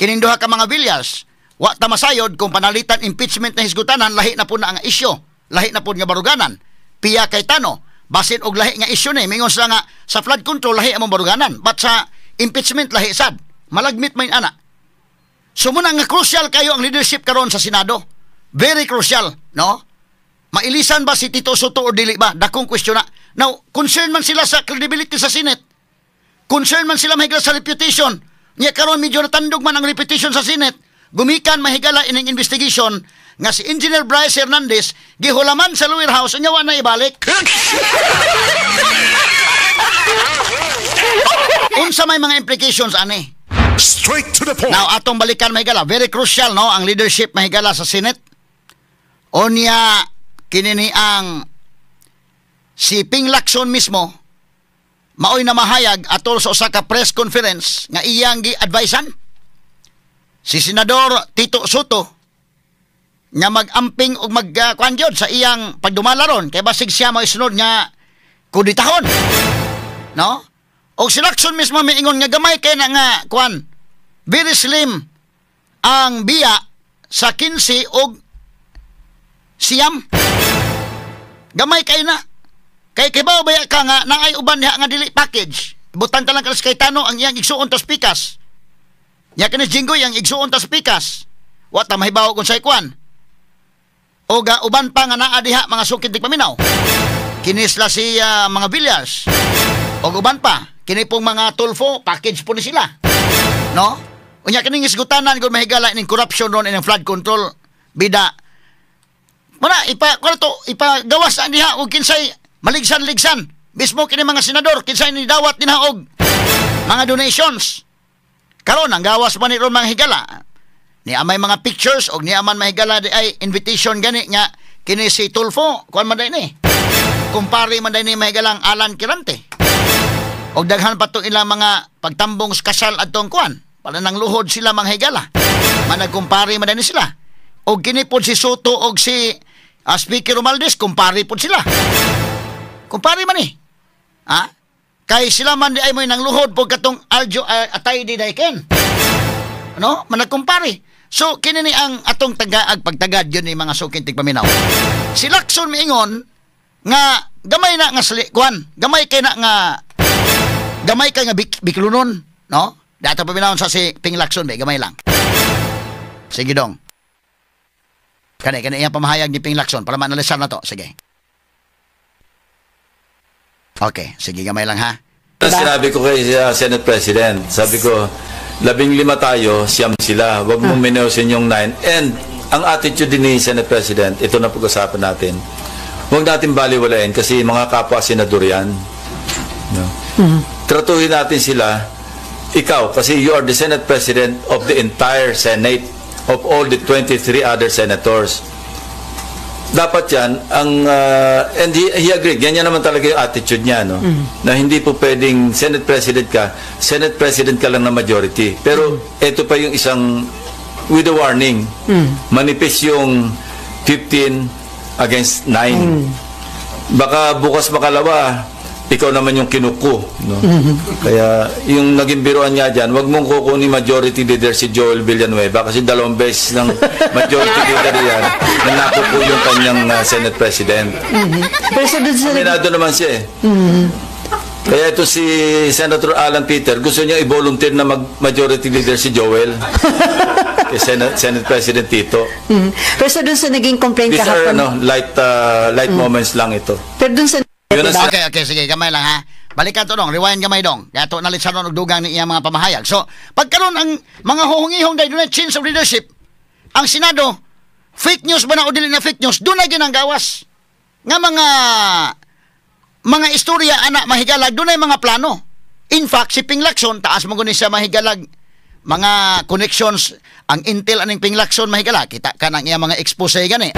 Kining duha ka mga Villars, wa ta masayod kung panalitan impeachment na hisgutanan, lahi na po na ang isyu, lahi na po nga baruganan. Pia Cayetano, basin og lahi nga isyu ni, mingon sila nga sa flood control lahi among baruganan, but sa impeachment lahi sad. Malagmit may ana. So muna nga crucial kayo ang leadership karon sa Senado. Very crucial, no? Mailisan ba si Tito Sotto or dili ba? Dakong question na. Now, concern man sila sa credibility sa Senate. Concern man sila mahigala sa reputation. Nya karon medyo natandog man ang reputation sa Senate. Gumikan mahigala ining investigation nga si Engineer Bryce Hernandez gihulaman sa lower house unya wa na ibalik. Unsa may mga implications ani? Straight to the point. Now, atong balikan mahigala, very crucial, no, ang leadership mahigala sa Senate. Unya kini ang si Ping Lacson mismo maoy na mahayag atol sa usa ka press conference nga iyang gi-advisean si Senador Tito Sotto nga mag-amping og mag kuan gyud sa iyang pagdumala ron kay basig siya moisunod nga kuditahon, no? Og si Lacson mismo miingon nga gamay kay na nga kuan, very slim ang biya sa 15 og 9. Gamay kay na. Kay kibaw ba ka nga naay uban diha nga dili package. Butan ta lang ka Cayetano ang iyang igsuon tas pikas. Nya kini Jinggoy ang igsuon tas pikas. Wa ta mahibaw kung say kuan. O ga uban pa nga naa diha mga sukid paminaw. Kini sila si mga Villars. Og uban pa kini pong mga Tulfo package po ni sila. No? Unya kining isgutanan kung mahigala ning corruption ron ining flood control bida. Muna ipa kuno to ipagawas ang diha og kinsay maligsan-ligsan. Mismo kini mga senador kinsay ni dawat dinha og mga donations. Karon ang gawas man ni ron mga higala. Niya may mga pictures og niya man mahigala di ay invitation gani nga kini si Tulfo kuan man ni. Kumpare man ni mahigalang Alan Quirante. Og daghan pa tong ilang mga pagtambong sa kasal adtong kuan. Para nang luhod sila mga higala. Managkumpare man ni sila. Og kini pod si Sotto og si Speaker Romualdez kumpare pod sila. Kumpare man ni. Ha? Kay sila man di ay mo'y nang luhod pod katong Aljo Atay di Daiken. No? Managkumpare. So kini ni ang atong tagaag pagtagad yun ni mga suking tigpaminaw. Si Lacson miingon nga gamay na nga sli kuan, gamay kay na nga gamay kay nga biklunon, no? Dato paminawon sa si Ping Lacson be, gamay lang. Sige dong. Kani kani iyang pamahayag ni Ping Lacson para maanalisar na to. Sige. Okay, sige gamay lang ha. Sinabi ko kay Senate President, sabi ko, 15 tayo, 9 sila. Huwag mong mineusin yung 9. And ang attitude din ni Senate President, ito na pag-usapan natin. Huwag natin baliwalain kasi mga kapwa senador yan. No? Tratuhin natin sila, ikaw, kasi you are the Senate President of the entire Senate, of all the 23 other senators. Dapat yan, ang, and he agreed, ganyan naman talaga yung attitude niya, no? Na hindi po pwedeng Senate President ka lang na majority. Pero ito pa yung isang, with a warning, manipis yung 15 against 9. Baka bukas makalawa, ikaw naman yung kinuku. No? Kaya yung naging biruan niya dyan, wag mong kukunin majority leader si Joel Villanueva kasi 2 beses ng majority leader yan na nakuku yung kanyang Senate President. Pero sa dun sa Aminado naman siya eh. Kaya ito si Senator Alan Peter, gusto niya i-volunteer na mag-majority leader si Joel. Kay Senate President Tito. Pero sa dun sa naging complaint These are kahapon, ano, light moments lang ito. Pero dun sa Yun ang diba? Okay, sige, gamay lang ha. Balikan to dong, rewind gamay dong. Kaya to nalitsaron og dugang ni iyang mga pamahayag. So, pagkaron ang mga huhungihong dahil dunay change of leadership, ang Senado, fake news ba na o dili na fake news, dunay ginanggawas nga mga istorya ana, mahigalag, dunay mga plano. In fact, si Ping Lacson, taas mo guni siya, mahigalag, mga connections ang intel aning Ping Lacson, mahigala. Kita ka nang iya mga expose gani.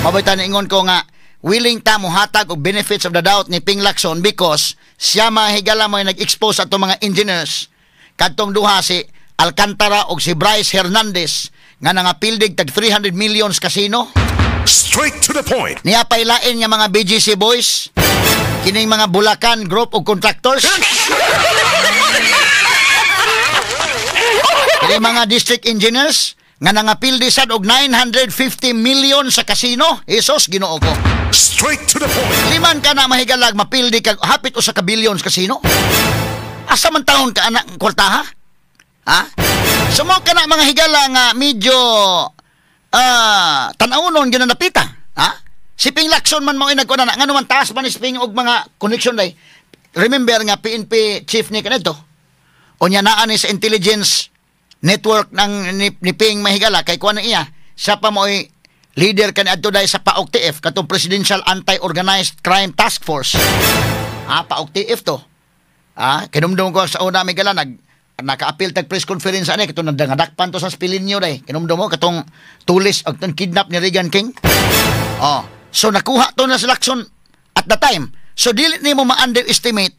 Mabay ingon ko nga willing ta mohatag og benefits of the doubt ni Ping Lacson because siya, mahigala, mo nag-expose ato mga engineers kadtong duha, si Alcantara og si Bryce Hernandez, nga nangapildig tag 300 millions casino. Straight to the point. Niya pailain nga mga BGC boys, kining mga Bulacan Group of Contractors, kining mga district engineers nga nangapildi sad og 950 million sa casino. Jesus, Ginoo ko. Straight to the point. Liman ka na, mahigalag, mapildi kag hapit usa ka billions casino. Asa man taon ka anak kwartaha? Ha? So mo ka na mga higala nga medyo tan-awnon ginanapita. Ha? Si Ping Lacson man mo nagkuha na ngano man taas man ni si Ping og mga connection day. Remember nga PNP chief ni kanito. Unya naa ni sa intelligence network ng ni Ping, mahigala, kay kuan na iya. Siya pa mo'y leader kani adto dahil sa PAOCTF, katong Presidential Anti-Organized Crime Task Force. Ah, PAOCTF to. Ah, kinumdum ko sa una, may gala naka-appeal tag press conference ani katong nadakpan to sa Spilinyo day. Kinumdum mo katong tulis og tong kidnap ni Regan King. Oh, so nakuha to na sa Lacson at the time. So dili nimo ma-underestimate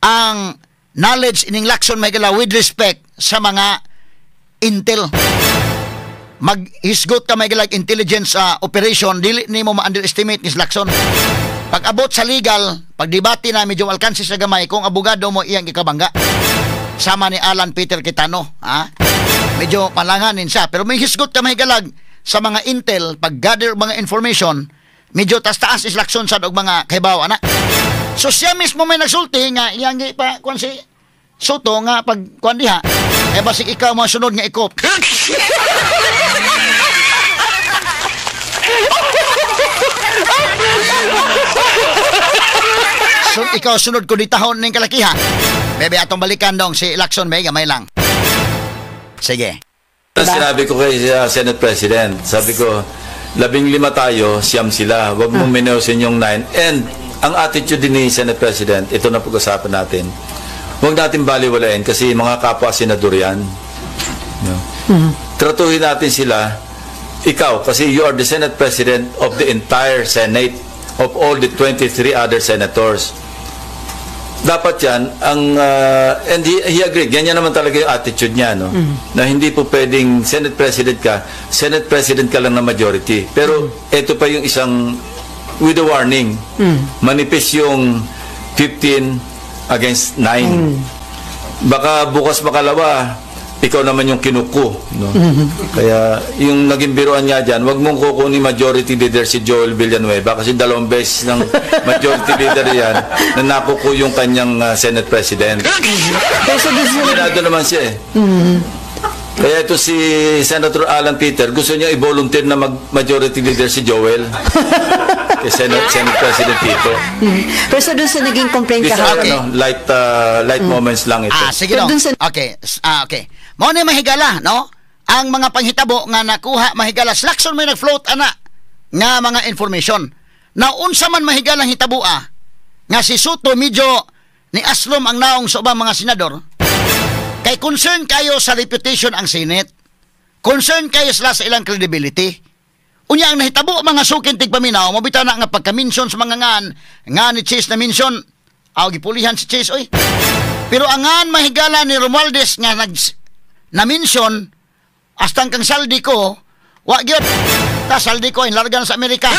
ang knowledge ining Lacson, may gala, with respect sa mga intel. Maghisgot ka may galag intelligence operation, dili nimo ma-underestimate ni Lacson. Pag abot sa legal, pag debate na medyo alkansi sa gamay kung abogado mo iyang ikabangga. Sama ni Alan Peter Cayetano, ha? Medyo malanganin siya, pero may hisgot ka mahigalag sa mga intel, pag gather mga information, medyo taas-taas is Lacson sad og mga kahibaw ana. So siya mismo may nagsulti nga iyang pa kuan si Sotto nga pag kuan diha eh basig ikaw mo sunod nga ikop. So, ikaw sunod ko ditahon ning kalakiha. Bebe, atong balikan dong si Lacson, may gamay lang. Sige. Ang sinabi ko kay Senate President, sabi ko, 15 tayo, 9 sila. Huwag mong mineusin yung 9. And ang attitude din ni Senate President, ito na pag-usapan natin. Huwag natin baliwalain kasi mga kapwa senador yan. No? Tratuhin natin sila, ikaw, kasi you are the Senate President of the entire Senate, of all the 23 other senators. Dapat yan, and he agreed, ganyan naman talaga yung attitude niya, no? Na hindi po pwedeng Senate President ka lang na majority. Pero ito pa yung isang, with a warning, manipis yung 15 against 9. Baka bukas makalawa, ikaw naman yung kinuku. No? Kaya yung naging biruan niya dyan, wag mong kukunin majority leader si Joel Villanueva kasi 2 beses ng majority leader yan na nakuku yung kanyang Senate President. Pero sa dun sa Aminado naman siya eh. Kaya ito si Senator Alan Peter, gusto niya i-volunteer na mag-majority leader si Joel kay Senate President Tito. Pero sa dun sa naging complaint These are kahapon, ano, light moments lang ito. Ah, sige Pero dong. dun sa- Okay. Okay. Mao ni mahigala, no? Ang mga panghitabo nga nakuha, mahigala, si Lacson may nag-float ana nga mga information. Na unsa man mahigala ang hitaboa nga si Sotto medyo ni aslom ang naong sa ubang mga senador kay concern kayo sa reputation ang Senate. Concern kayo sila sa ilang credibility. Unya ang nahitabo, mga sukin tigpaminaw, mabitaw na nga pagka-mention sa mga ngan nga ni Chiz na mention, aw gipulihan si Chiz oy. Pero ang ngan mahigala ni Romualdez nga nag na mention hasta kang Zaldy Co, wa gyud. Ta Zaldy Co inlargan sa Amerika.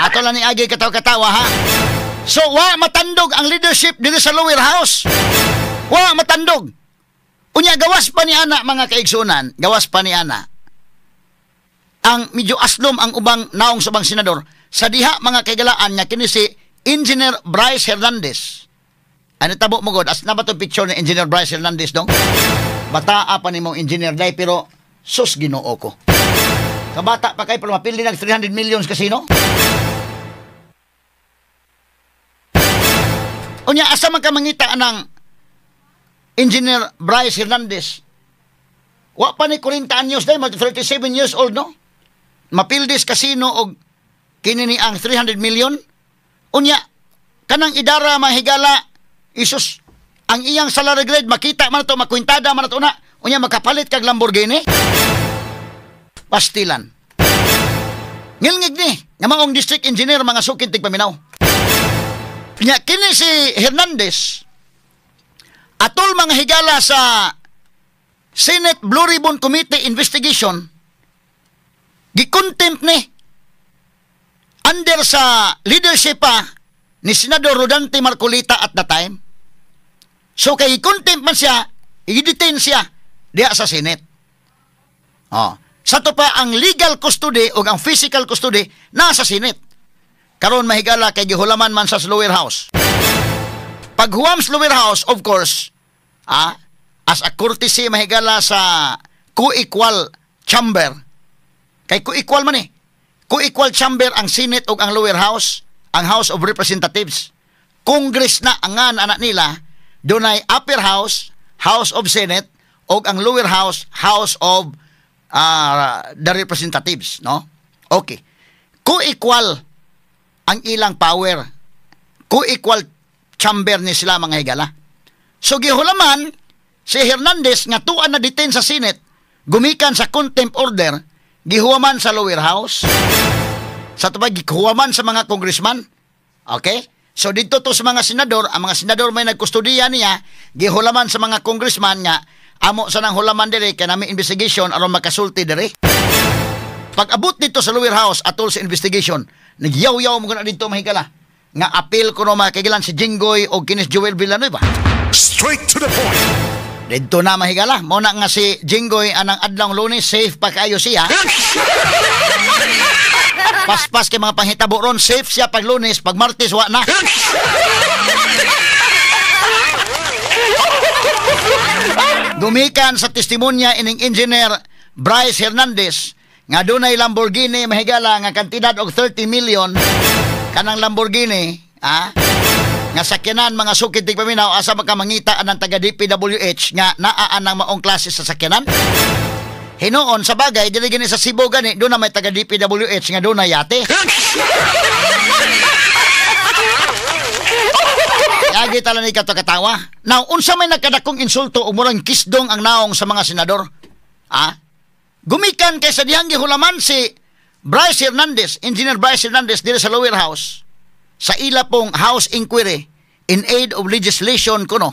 Ato lang ni Agi katawa-katawa ha. So wa matandog ang leadership diri sa lower house. Wa matandog. Unya gawas pa ni ana, mga kaigsunan, gawas pa ni ana. Ang medyo aslom ang ubang naong sa ubang senador sa diha mga kaigalaan nga kini si Engineer Bryce Hernandez. Ano tabo mo god? As na ba itong picture ni Engineer Bryce Hernandez dong? Bataa pa ni mong engineer day, pero sus, Ginoo ko. Kabata pa kay pero mapili nag 300 millions kasino? Unya, asa man ka mangita ng Engineer Bryce Hernandez? Wa pa ni 40 anyos day, 37 years old, no? Mapildis kasino og kini ni ang 300 million? Unya, kanang idara mahigala, isus, ang iyang salary grade, makita man ito, makwintada man ito na, unya, makapalit kag Lamborghini? Pastilan. Ngilngig ni, nga maong district engineer, mga sukin tigpaminaw. Nya, kini si Hernandez, atol mga higala sa Senate Blue Ribbon Committee investigation, gikontempt ni under sa leadership pa ni Senador Rodante Marcolita at the time. So kay contempt man siya, i-detain siya diha sa Senate. Oh. Sa to pa ang legal custody o ang physical custody nasa Senate. Karon mahigala kay gihulaman man sa lower house. Paghuam sa lower house, of course, as a courtesy mahigala sa co-equal chamber. Kay co-equal man eh. Co-equal chamber ang Senate o ang lower house, ang House of Representatives. Congress na ang anak nila, dunay upper house, House of Senate, o ang lower house, House of the Representatives, no? Okay. Co-equal ang ilang power. Co-equal chamber ni sila mga higala. So gihulaman si Hernandez nga tuan na detain sa Senate, gumikan sa contempt order, gihuwaman sa lower house. Sa tubag, gihuwaman sa mga congressman. Okay? So dito to sa mga senador, ang mga senador may nagkustudiya niya, gihulaman sa mga congressman nga amo sa nang hulaman dire kay nami investigation aron makasulti dire. Pag abot dito sa lower house atol sa investigation, nagyaw-yaw mo na dito mahigala. Nga appeal kuno mga kagilan si Jinggoy o kinis Joel Villanueva. Straight to the point. Dito na mahigala. Mo na nga si Jinggoy anang adlong Lunes, safe pa kayo siya. Paspas kay mga panghitabo ron, safe siya pag Lunes, pag Martes wa na. Gumikan sa testimonya ining Engineer Bryce Hernandez nga dunay Lamborghini mahigala nga kantidad og 30 million kanang Lamborghini, nga sakyanan mga sukid tigpaminaw, asa makamangita anang taga DPWH nga naa anang maong klase sa sakyanan. Hinuon sa bagay dili gani sa Cebu gani doon na may taga DPWH nga doon na yate. Yagi tala ni kato katawa. Now unsa may nagkadakong insulto o murang kisdong ang naong sa mga senador? Gumikan kay sa dihang gihulaman si Bryce Hernandez, Engineer Bryce Hernandez diri sa lower house sa ila pong house inquiry in aid of legislation kuno.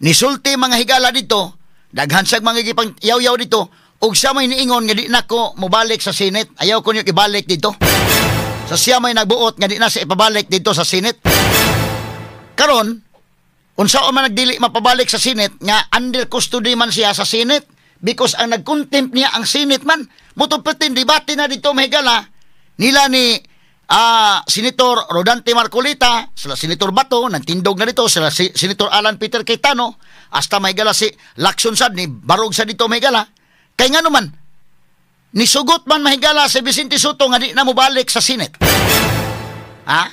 Nisulti mga higala dito, daghan siyang mga gipang yaw-yaw dito, ug siya may niingon nga di na ko mobalik sa Senate. Ayaw ko niyo ibalik dito. So siya may nagbuot nga di na siya ipabalik dito sa Senate. Karon, unsa man nagdili mapabalik sa Senate nga under custody man siya sa Senate because ang nagcontempt niya ang Senate man. Mutupitin debate na dito mahigala nila ni Senator Rodante Marcolita, sila Senator Bato, nagtindog na dito, sila Senator Alan Peter Cayetano, hasta mahigala si Lacson sad, ni Barog sa dito mahigala. Kay nga naman, nisugot man mahigala si Vicente Soto nga di na mobalik sa Senate. Ha?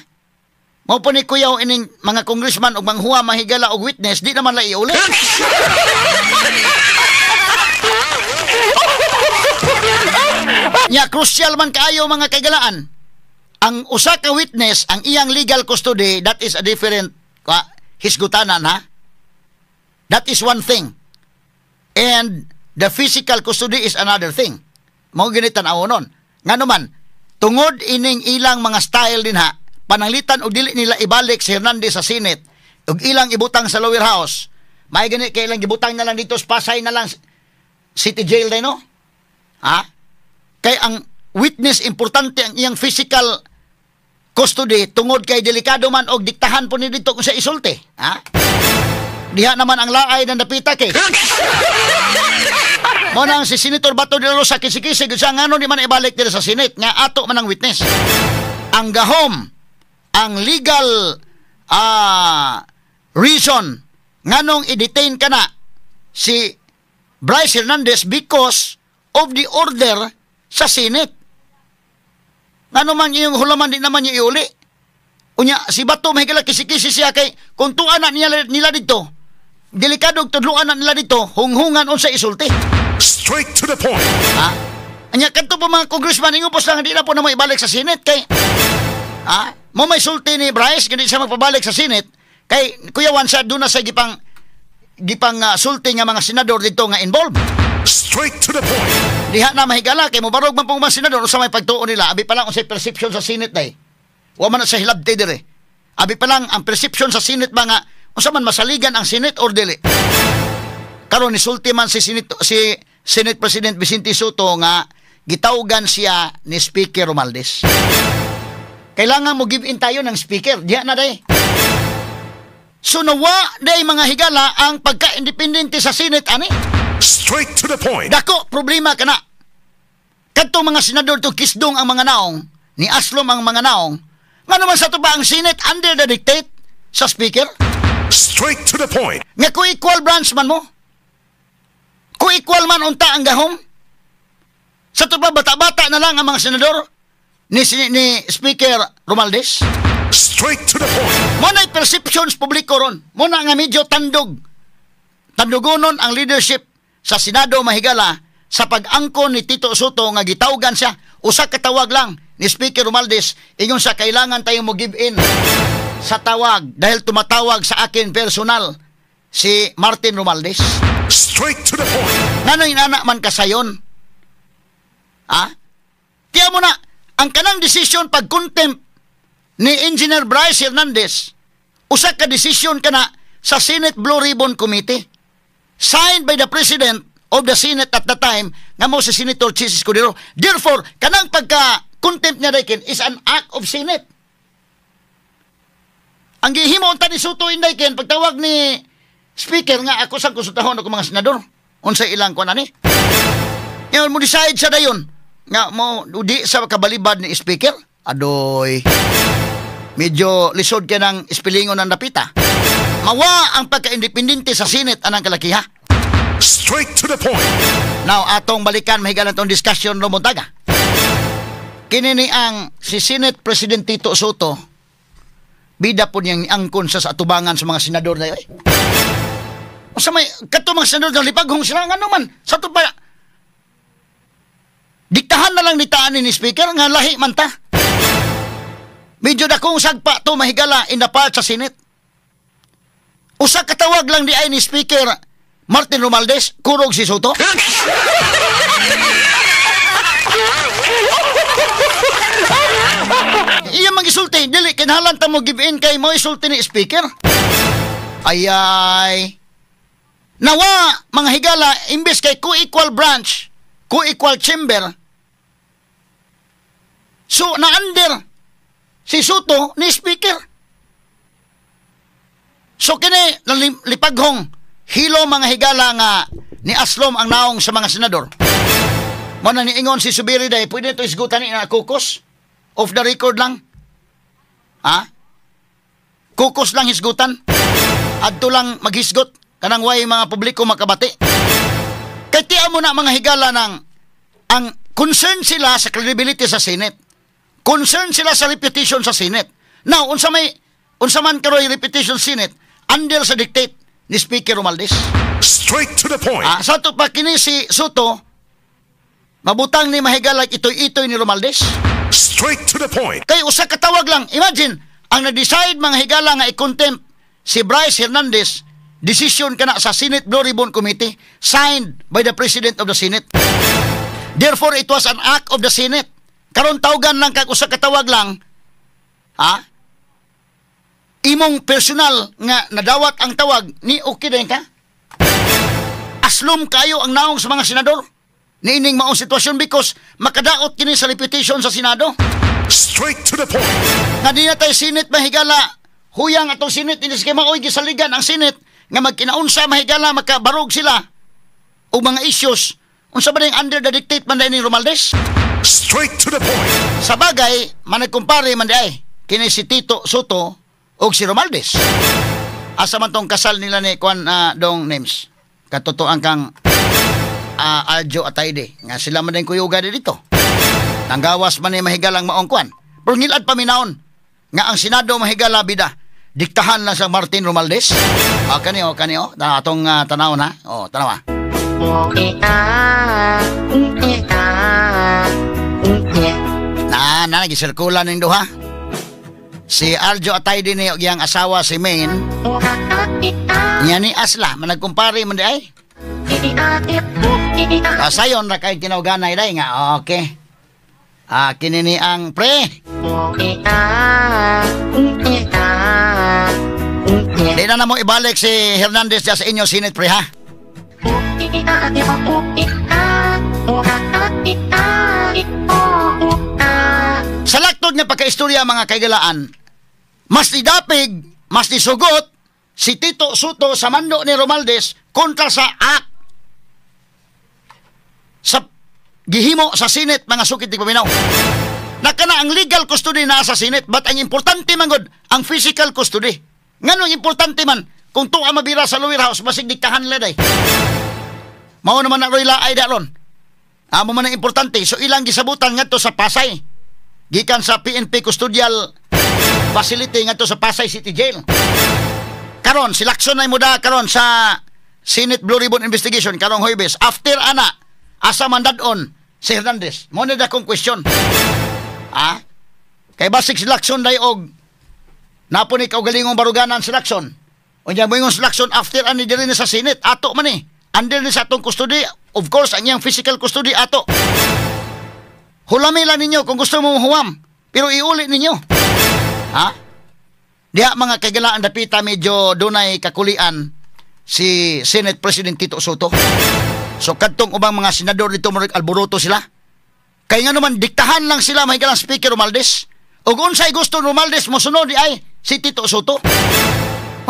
Mao po ni kuyaw ining mga congressman og manghuwa mahigala og witness, di naman la iuli. Nya crucial man kaayo mga kaigalaan. Ang usa ka witness, ang iyang legal custody, that is a different hisgutanan, ha? That is one thing. And the physical custody is another thing. Mao gini tan-awon nun. Ngano man, tungod ining ilang mga style din ha, pananglitan og dili nila ibalik si Hernandez sa Senate, og ilang ibutang sa lower house, may gani kay ilang gibutang na lang dito sa Pasay na lang city jail day, no? Ha? Kay ang witness, importante ang iyang physical custody tungod kay delikado man og diktahan po ni dito kung sa isulti. Ha? Diha naman ang laay ng dapita kay. Mo nang si Senator Bato de la Rosa kisikisig siya ngano di man ibalik diri sa Senate nga ato man ang witness. Ang gahom Ang legal reason nganong i-detain ka na si Bryce Hernandez because of the order sa Senate. Ngano man iyong hulaman, di naman niya iuli. Unya, si Bato, mahigala, kisi-kisi siya kay kung tuan na nila dito, delikado tudluan na nila dito, hunghungan unsa isulti. Straight to the point. Ha? Anya kadto pa mga congressman, ingon po lang, hindi na po na mo ibalik sa Senate kay ha? Mo may sulti ni Bryce hindi siya magpabalik sa Senate kay kuyawan siya doon na sa gipang sulti nga mga senador dito nga involved. Straight to the point. Diha na, mahigala, kay mobarog man pong mga senador sa may pagtuo nila, abi pa lang unsay perception sa Senate day. Wa man na sa hilabti dire. Abi pa lang ang perception sa Senate ba nga unsa man, masaligan ang Senate or dili. Karon nisulti man si Senate President Vicente Sotto nga gitawgan siya ni Speaker Romualdez. Kailangan mo give in tayo ng speaker. Diha na day. So nawa day, mga higala, ang pagka-independente sa Senate ani. Straight to the point. Dako problema kana. Kadto mga senador to kisdong ang mga naong, ni aslom ang mga naong. Ngano man sa to ba ang Senate under the dictate sa speaker? Straight to the point. Nga co-equal branch man mo. Co-equal man unta ang gahom. Sa to ba bata-bata na lang ang mga senador ni Speaker Romualdez? Straight to the point. Mo na perceptions publiko ron. Mo na nga medyo tandog. Tandugonon ang leadership sa Senado, mahigala, sa pag-angkon ni Tito Sotto nga gitawgan siya. Usa ka tawag lang ni Speaker Romualdez, ingon sa kailangan tayo mo give in sa tawag dahil tumatawag sa akin personal si Martin Romualdez. Straight to the point. Ngano inana man kasayon? Ha? Tiya mo na, ang kanang desisyon pag contempt ni Engineer Bryce Hernandez, usa ka desisyon kana sa Senate Blue Ribbon Committee. Signed by the President of the Senate at the time nga mo si Senator Chiz Escudero. Therefore, kanang pagka contempt niya dayken is an act of Senate. Ang gihimo unta ni Sotto inday ken pagtawag ni Speaker nga ako sang konsultahon ako mga senador unsay ilang kuan ani. Ngayon mo decide siya dayon nga mo di sa kabalibad ni Speaker. Adoy. Medyo lisod ka ng ispilingon ng dapita. Mawa ang pagka-independente sa Senate anang kalakiha. Straight to the point. Now, atong balikan, mahigala, tong discussion no Montaga. Kini ni ang si Senate President Tito Sotto, bida po niyang angkon sa atubangan sa mga senador na yun. Sa may kadto mga senador na lipaghong sila ngano man sa to pa diktahan na lang ni taan ni Speaker nga lahi man ta. Medyo dakong sagpa to, mahigala, in the part sa Senate. Usa ka tawag lang di ay ni Speaker Martin Romualdez, kurog si Sotto. Iya magisulti, dili kinahanglan ta mo give in kay mo isulti ni Speaker. Ayay. Nawa, mga higala, imbes kay co-equal branch, co-equal chamber, so na-under si Sotto ni Speaker. So kini lipaghong hilo, mga higala, nga ni aslom ang naong sa mga senador. Mo na niingon si Zubiri day, pwede to isgutan ni na caucus. Off the record lang. Ha? Caucus lang hisgutan. Adto lang maghisgot kanang way mga publiko makabati. Kay tiya mo na, mga higala, ng ang concern sila sa credibility sa Senate. Concern sila sa reputation sa Senate. Now, unsa man karoy reputation sa Senate under sa dictate ni Speaker Romualdez? Straight to the point. Ah, sa to pa kini si Sotto mabutang ni mahigala itoy-itoy ni Romualdez. Straight to the point. Kay usa ka tawag lang. Imagine, ang na-decide, mga higala, nga i-contempt si Bryce Hernandez, decision kana sa Senate Blue Ribbon Committee signed by the President of the Senate. Therefore, it was an act of the Senate. Karon tawgan lang kag usa ka tawag lang, ha? Imong personal nga nadawat ang tawag ni okay din ka? Aslom kayo ang naong sa mga senador niining maong sitwasyon because makadaot kini sa reputation sa Senado. Straight to the point. Nga di na tayo Senate, mahigala. Huyang atong Senate, hindi kay maoy gisaligan ang Senate nga magkinaunsa, mahigala, makabarog sila og mga issues. Unsa ba ning under the dictate man ni Romualdez? Straight to the point. Sa bagay, managkumpare man di ay. Kini si Tito Sotto og si Romualdez. Asa man tong kasal nila ni Kwan dong names? Katotoan kang Aljo Atayde nga sila man din kuyuga dito. Nanggawas man ni mahigalang maong kwan. Pero ngilad paminawon nga ang Senado, mahigala, bida diktahan lang sa Martin Romualdez. Ah, kani oh, kani oh, na atong tanaw na. Oh, tanawa. Na na gisirkula ning duha. Si Aljo Atayde ni og iyang asawa si Maine. Nya ni Asla managkumpare man di ay. Ah, sayon ra kay kinauganay day nga okay. Ah, kini ni ang pre. Di na mo ibalik si Hernandez sa inyo Senate, pre, ha. Sa laktod nga pagkaistorya, mga kaigalaan, mas nidapig, mas nisugot si Tito Sotto sa mando ni Romualdez kontra sa act sa gihimo sa Senate, mga sukit di paminaw. Nakana ang legal custody naa sa Senate, but ang importante man gud ang physical custody. Ngano ang importante man kung tuwa mabira sa lower house basig diktahan nila day. Mao naman na roy laay daron. Amo man ang importante, so ilang gisabutan ngadto sa Pasay. Gikan sa PNP custodial facility ngadto sa Pasay City Jail. Karon si Lacson ay muda karon sa Senate Blue Ribbon Investigation karong Huwebes. After ana, asa man dad-on si Hernandez? Mo na akong question. Ah? Kay basig si Lacson day og napo ni kaugalingong baruganan si Lacson. Unya moingon si Lacson after ani diri na sa Senate, ato man ni. Under ni sa atong custody, of course ang iyang physical custody ato. Hulami lang ninyo kung gusto mo huwam, pero iuli ninyo. Ha? Diha, mga kaigalaan, dapita medyo dunay kakulian si Senate President Tito Sotto. So kadtong ubang mga senador dito murag alboroto sila. Kay nga naman diktahan lang sila, mahigalang, Speaker Romualdez. Ug unsay gusto Romualdez mosunod di ay si Tito Sotto.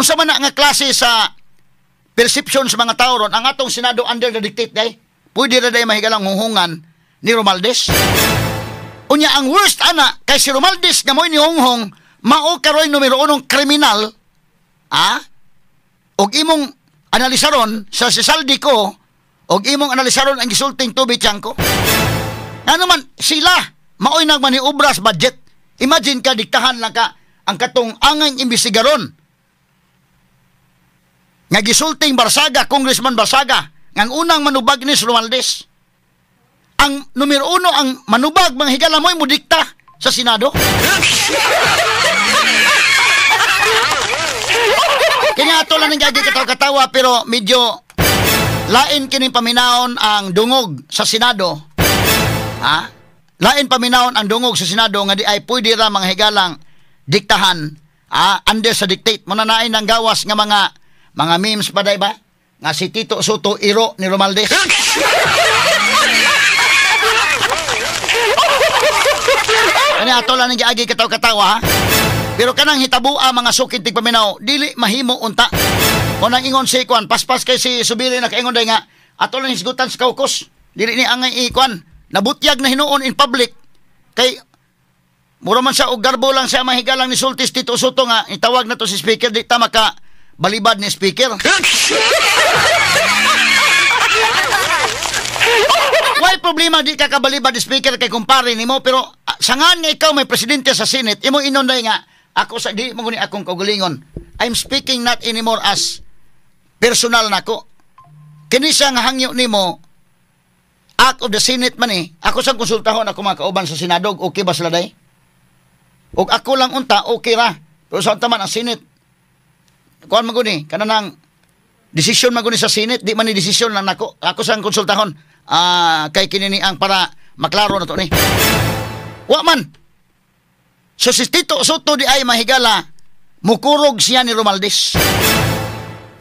Unsa man na nga klase sa perception sa mga tao ron ang atong Senado under the dictate day? Pwede ra day, mahigalang, hunghungan ni Romualdez. Unya ang worst ana kay si Romualdez nga mo'y nihunghong mao karoy numero unong kriminal, ah, og imong analisaron sa si Zaldy Co og imong analisaron ang gisulting Toby Tiangco. Ano man sila maoy nagmaniobra sa budget. Imagine ka, diktahan lang ka ang katong angay imbestigaron nga gisulting Barsaga, Congressman Barsaga, nga ang unang manubag ni Romualdez. Ang numero uno ang manubag, mga higala, mo'y mudikta sa Senado. Kaya ato lang ang gagi katawa-katawa pero medyo lain kining paminawon ang dungog sa Senado. Ha? Lain paminawon ang dungog sa Senado nga di ay pwede ra, mga higalang, diktahan, ah, under sa dictate. Muna nain ang gawas nga mga memes pa day ba? Nga si Tito Sotto iro ni Romualdez. Kani ato lang ang giagi katawa-katawa, ha? Pero kanang hitabua, mga sukid tigpaminaw, dili mahimo unta. Kung nang ingon si Kwan, paspas kay si Subiri nakaingon day nga ato lang hisgutan sa caucus. Dili ni angay ikuan. Nabutyag na hinuon in public. Kay mura man siya og garbo lang siya, mahigalang, ni Sultis Tito Sotto nga itawag na to si speaker, di ta maka balibad ni speaker. Why problema di ka kabalibad ni speaker kay kumpare nimo, pero sangan nga ikaw may presidente sa Senate, imo inonday nga ako sa di mo guni akong kaugalingon. I'm speaking not anymore as personal nako. Kini siya nga hangyo nimo act of the Senate man eh. Ako sang konsultahon ako mga kauban sa Senado, okay ba sila day? Og ako lang unta okay ra. Pero sa unta man ang Senate kuan man guni kanang desisyon man guni sa Senate, di man ni desisyon lang nako. Ako sang konsultahon kay kini ni ang para maklaro na to ni. Wa man. So si Tito Sotto di ay, mahigala, mukurog siya ni Romualdez.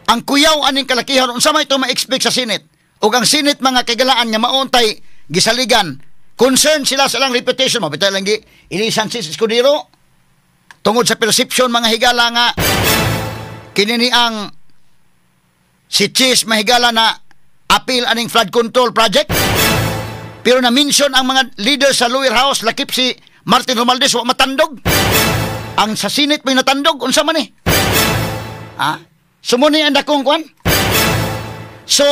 Ang kuyaw aning kalakihan, unsa may ito ma-expect sa Senate? Ug ang Senate, mga kagalaan, nga maontay gisaligan, concern sila sa lang reputation mo. Bitay lang gi ilisan si Escudero tungod sa perception, mga higala, nga kini ni ang si Chiz, mahigala, na appeal aning flood control project. Pero na-mention ang mga leader sa lower house, lakip si Martin Romualdez, wa matandog. Ang sa Senate may natandog, unsa man eh? Ha? Sumuni ang dakong kwan? So,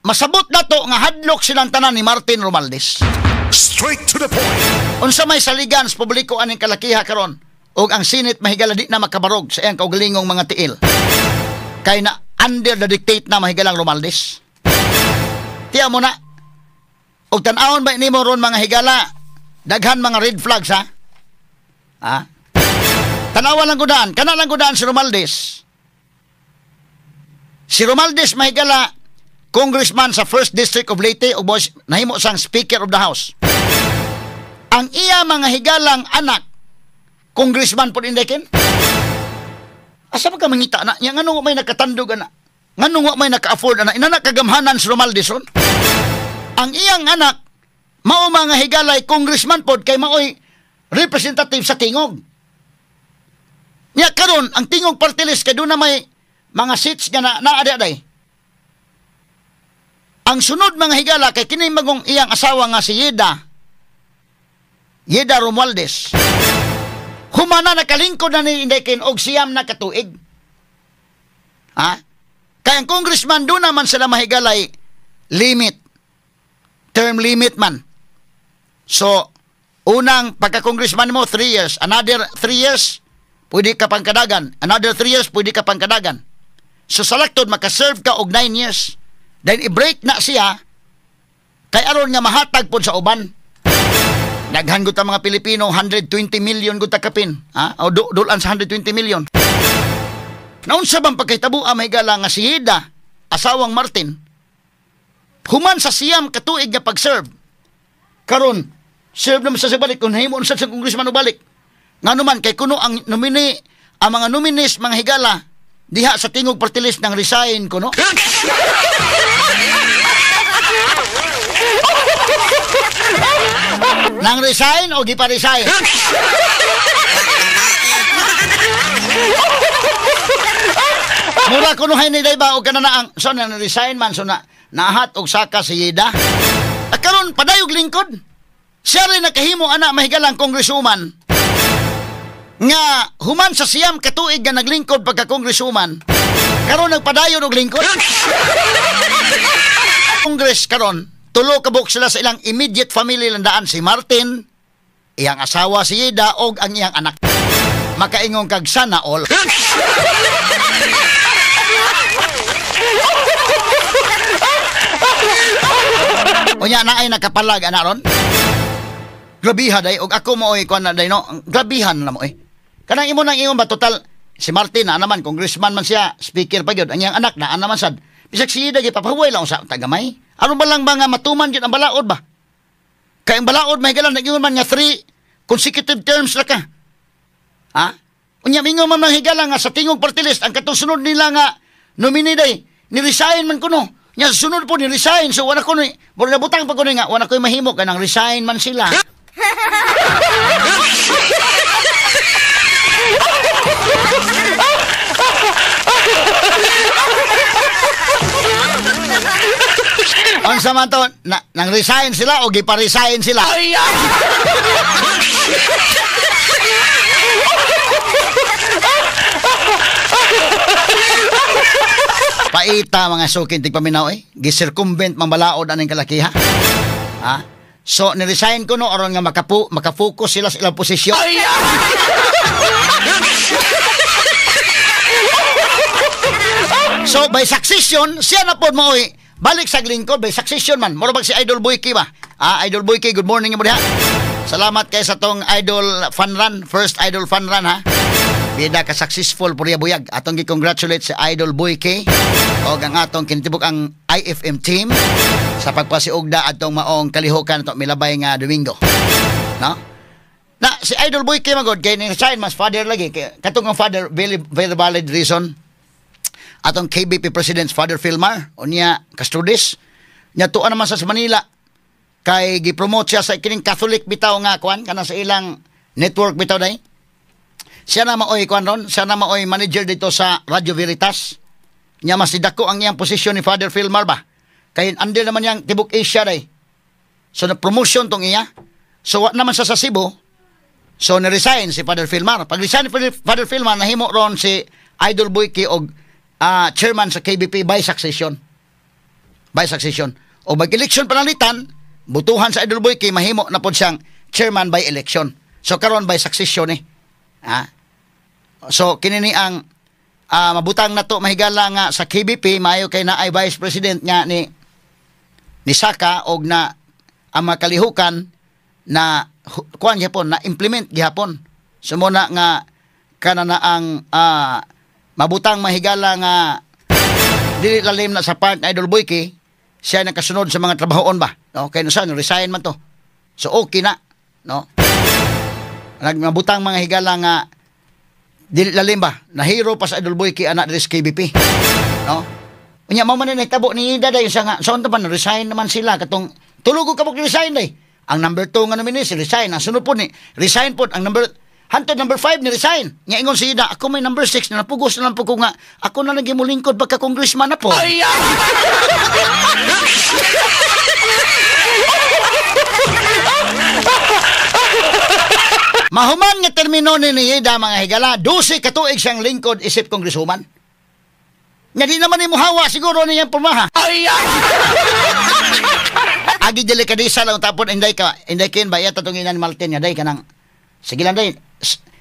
masabot na to nga hadlok silang tanan ni Martin Romualdez. Straight to the point. Unsa may saligan sa publiko aning kalakiha karon ug ang Senate mahigala di na makabarog sa iyang kaugalingong mga tiil. Kay na under the dictate na mahigalang Romualdez. Tiya mo na. Og tan-awon ba nimo ron mga higala, daghan mga red flags ha? Ha? Tanawa lang ko daan, kana lang ko daan si Romualdez. Si Romualdez mahigala congressman sa 1st District of Leyte ug boss nahimo sang Speaker of the House. Ang iya mga higalang anak congressman po Inday Ken. Asa ba ka mangita na? Nya ngano may nakatandog ana? Ngano wa may naka-afford ana? Inana kagamhanan si Romualdez ron. Ang iyang anak mao mga higalay congressman pod kay maoy representative sa Tingog. Nya karon ang Tingog party list kay doon na may mga seats nga na naadi-aday. Ang sunod mga higala kay kini magong iyang asawa nga si Yeda. Yeda Romualdez. Humana nakalingkod na ni Inday Ken og 9 na katuig. Ha? Kaya ang congressman doon naman sila mahigalay limit. Term limit man. So, unang pagka-congressman mo, 3 years. Another 3 years, pwede ka pang kadagan. Another 3 years, pwede ka pang kadagan. So, sa laktod, makaserve ka og 9 years. Then, i-break na siya, kay aron nga mahatag pod sa uban. Daghan gud ta mga Pilipino, 120 million gud ta kapin. Ha? O dulan sa 120 million. Naunsa bang pagkahitabo may gala nga si Yeda, asawang Martin, human sa 9 katuig nga pag-serve. Karon, serve naman sa balik kung nahimo sa congressman o balik. Ngano man kay kuno ang nominee, ang mga nominees mga higala diha sa Tingog Party List nang resign kuno. Nang resign o gipa-resign? Mura kuno hay ni dayba og kanana ang so na resign man so na nahat og saka si Yeda. At karon padayog lingkod. Siya rin nakahimo ana mahigalang congresswoman nga human sa 9 katuig nga naglingkod pagka congresswoman. Karon nagpadayon og lingkod. Congress karon tulo ka buok sila sa ilang immediate family landaan si Martin, iyang asawa si Yeda og ang iyang anak. Makaingong kag sana all. Unya na ay nakapalag ana ron. Grabiha day og ako mo oy kuan na day no. Grabihan na mo eh. Kanang imo nang ingon ba total si Martin na naman congressman man siya, speaker pa gyud, ang iyang anak na naman sad. Bisag si Yeda gipapahuway lang sa tagamay. Aron ba lang ba nga matuman gyud ang balaod ba? Kay ang balaod may galan nag-ingon man nga 3 consecutive terms ra ka. Ha? Unya mingon man manghigala nga sa Tingog Party List ang katong sunod nila nga nominee day ni resign man kuno. Nya sunod po ni resign so wala kuno mura nabutang pa kuno nga wala koy mahimo kanang resign man sila. Unsa man to nang resign sila o gipa-resign sila? Paita mga sukin tigpaminaw eh. Gi-circumvent mang balaod aning kalakiha. Ha? So ni-resign ko no aron nga maka-focus sila sa ilang posisyon. So by succession siya na pod mo balik sa lingkod by succession man. Mura bag si Idol Boyke ba? Ah, Idol Boyke, good morning mo diha. Salamat kay sa tong Idol Fun Run, first Idol Fun Run ha. Bida ka successful puriya buyag. Atong gi-congratulate si Idol Boyke og ang atong kinitibok ang IFM team sa pagpasiugda atong maong kalihukan atong milabay nga Domingo. No? Na si Idol Boyke magod kay ni resign mas father lagi kay katong ang father very, very valid reason. Atong KBP President Father Filmar unya Castrudes nya tuan naman sa Manila kay gi-promote siya sa kining Catholic bitaw nga kuan kana sa ilang network bitaw day. Siya na maoy kuan ron, siya na maoy manager dito sa Radio Veritas. Nya mas dako ang iyang posisyon ni Father Filmar ba. Kay under naman yang Tibok Asia day. So na promotion tong iya. So wa naman sa Cebu. So ni-resign si Father Filmar. Pag resign ni Father Filmar, nahimo ron si Idol Boyke og chairman sa KBP by succession. By succession. O mag-election panalitan, butuhan sa Idol Boyke, mahimo na pod siyang chairman by election. So karon by succession eh. Ah. So kini ni ang mabutang nato, mahigala, nga sa KBP maayo kay naay vice president nga ni Saka og na ang mga kalihukan na kuan gihapon na implement gihapon. So mo na nga kana na ang mabutang, mahigala, nga dili lalim na sa part ni Idol Boyke, siya nakasunod sa mga trabahoon ba, no? Kay no sa resign man to, so okay na, no? Nagmabutang, mga higala, nga dili lalim ba, nahiro pa sa Idol Boyke ana diri sa KBP, no? Unya mao man ni nahitabo ni Ida day sa nga sa unta pa resign naman sila, katong tulog ka resign day. Ang number 2 nga nominee si resign, ang sunod po ni resign pod, ang number hantod number 5 ni resign. Nga ingon si Ida, "Ako may number 6 na napugos na lang po ko nga ako na lang gimulingkod pagka congressman na po." Mahuman nga termino ni Ida, mga higala, 12 ka tuig siyang lingkod isip congresswoman. Nga di naman ni muhawa siguro niyang pormaha. Agi delikadesa lang tapon inday ka, inday kin ba iya tatong inan Martin nga day kanang sige lang day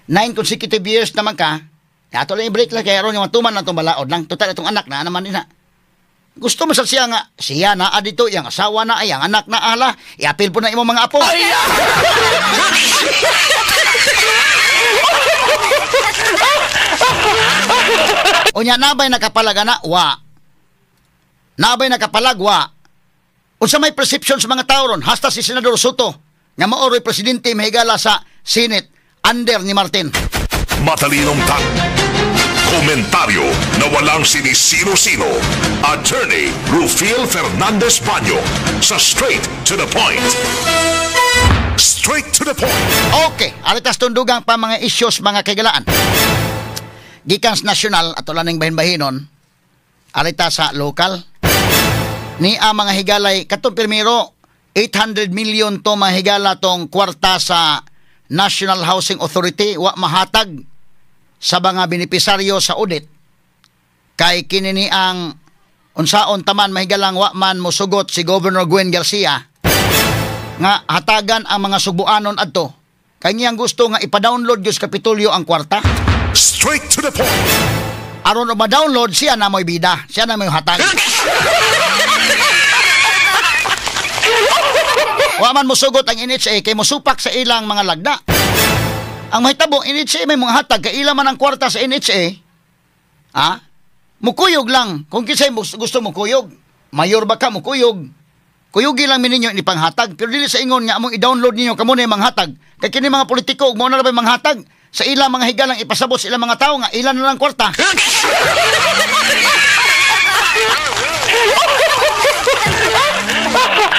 9 consecutive years naman ka. Ato lang i-break lang kay aron yung matuman na itong balaod lang. Total itong anak na naman din na. Gusto mo sa siya nga siya na dito, yang asawa na, yang anak na ala, iapil po na imong mga apo. Unya nabay nakapalag ana? Wa. Nabay nakapalag? Wa. Unsa may perception sa mga tao ron hasta si Senador Sotto nga maoroy presidente, mahigala, sa Senate under ni Martin. Matalinong ta komentaryo na walang sinisino-sino. Attorney Rufil Fernandez Paño sa Straight to the Point. Straight to the Point. Okay, aritas tundugang pa mga issues, mga kaigalaan. Gikan sa national ato lang ning bahin-bahinon, arita sa local. Ni ang mga higalay katong pirmiro 800 million to, mga higala, tong kwarta sa National Housing Authority wa mahatag sa mga benepisaryo sa audit. Kay kini ni ang unsaon taman, mahigalang, wa man mosugot si Governor Gwen Garcia nga hatagan ang mga sugbuanon adto. Kay niyang gusto nga ipa-download gyud sa Kapitolyo ang kwarta. Straight to the point. Aron og ma-download, siya na mo'y bida, siya na mo'y hatag. Wa man mosugot ang NHA kay mosupak sa ilang mga lagda. Ang mahitabo, NHA may mga hatag kay ila man ang kwarta sa NHA. Ha? Mukuyog lang. Kung kinsay gusto mukuyog, mayor ba ka mukuyog? Kuyugi lang mi ninyo ini panghatag. Pero dili sa ingon nga among i-download ninyo kamo na yung manghatag. Kay kini mga politiko ug mao na ba manghatag sa ilang mga higalang ipasabot sa ilang mga tawo nga ilan na lang kwarta.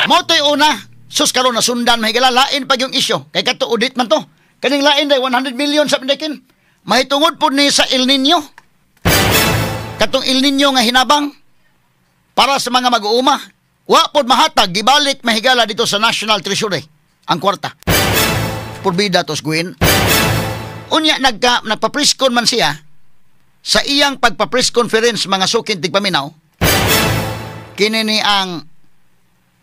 Mo to'y una, sus karon nasundan, mahigala, lain pag yung isyo. Kay kato audit man to. Kaning lain day 100 million sa pindakin. Mahitungod po ni sa El Nino. Katong El Nino nga hinabang para sa mga mag-uuma. Wa pod mahatag, gibalik, mahigala, dito sa National Treasury ang kwarta. Purbida tos Gwen. Unya nagpa-presscon man siya sa iyang pagpa-press conference, mga sukin tigpaminaw. Kini ni ang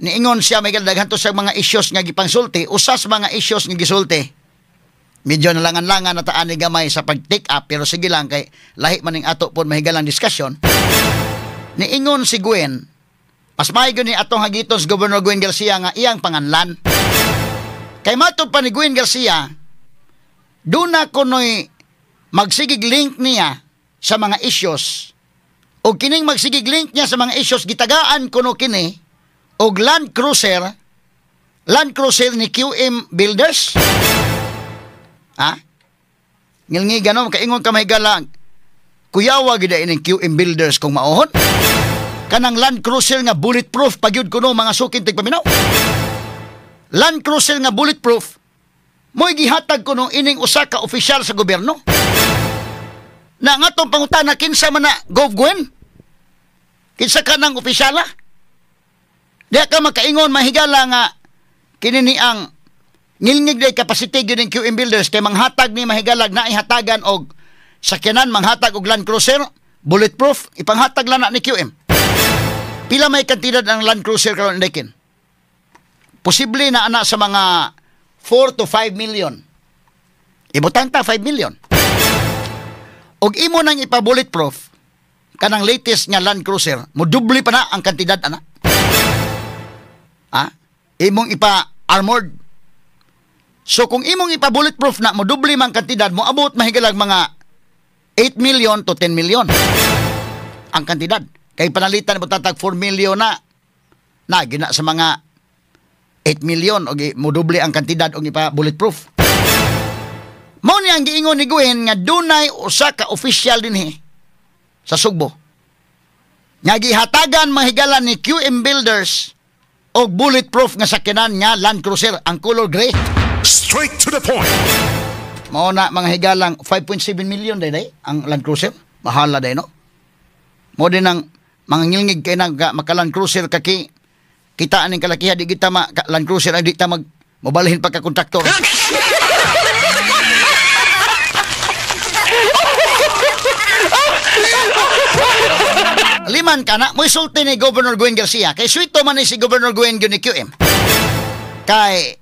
niingon siya may daghan to sa mga issues nga gipangsulti, usa sa mga issues nga gisulti. Medyo nalangan-langan na taan ni gamay sa pag-take up, pero sige lang kay lahi man ning ato pod mahigalang discussion. Niingon si Gwen, mas maayo ni atong hagiton si Governor Gwen Garcia nga iyang panganlan. Kay matod pa ni Gwen Garcia, duna kunoy magsigig link niya sa mga issues. O kining magsigig link niya sa mga issues, gitagaan kuno kini og Land Cruiser ni QM Builders. Ha? Ngilngi no, kaingon ka mahigala, kuyawa gid ining QM Builders kung maohon. Kanang Land Cruiser nga bulletproof pagyud kuno, mga sukin tigpaminaw. Land Cruiser nga bulletproof mo'y gihatag kuno ining usa ka opisyal sa gobyerno. Na nga tong pangutana, kinsa man na, Gov Gwen? Kinsa ka ng opisyala? Di ka makaingon, mahigala, nga kini ni ang Ngilngig day capacity gyud ning QM Builders kay manghatag ni mahigalag na ihatagan og sakyanan, manghatag og Land Cruiser, bulletproof, ipanghatag lang na ni QM. Pila may kantidad ang Land Cruiser karon, Indekin? Posible na ana sa mga 4 to 5 million. Ibutang ta 5 million. Og imo nang ipa-bulletproof kanang latest nga Land Cruiser, mo doble pa na ang kantidad ana. Ha? Imong ipa-armored. So kung imong ipa-bulletproof na, mo doble man kantidad, mo abot mahigalag mga 8 million to 10 million ang kantidad. Kay panalitan mo tatag 4 million na na gina sa mga 8 million og mo doble ang kantidad og ipa bulletproof. Mao ni ang giingon ni Gwen nga dunay usa ka official dinhi sa Sugbo nga gihatagan mahigala ni QM Builders og bulletproof nga sakyanan nga Land Cruiser ang color gray. Straight to the point. Mao na mga higalang 5.7 million day day ang Land Cruiser. Mahala day, no. Mo din ang mga ngilngig kay nag maka Land Cruiser kaki kita aning kalakiha di kita ma ka, Land Cruiser ay di ta mag mobalhin pa ka kontraktor. Liman ka na, mo'y sulti ni Governor Gwen Garcia. Kay sweet man ni si Governor Gwen gyud ni QM. Kay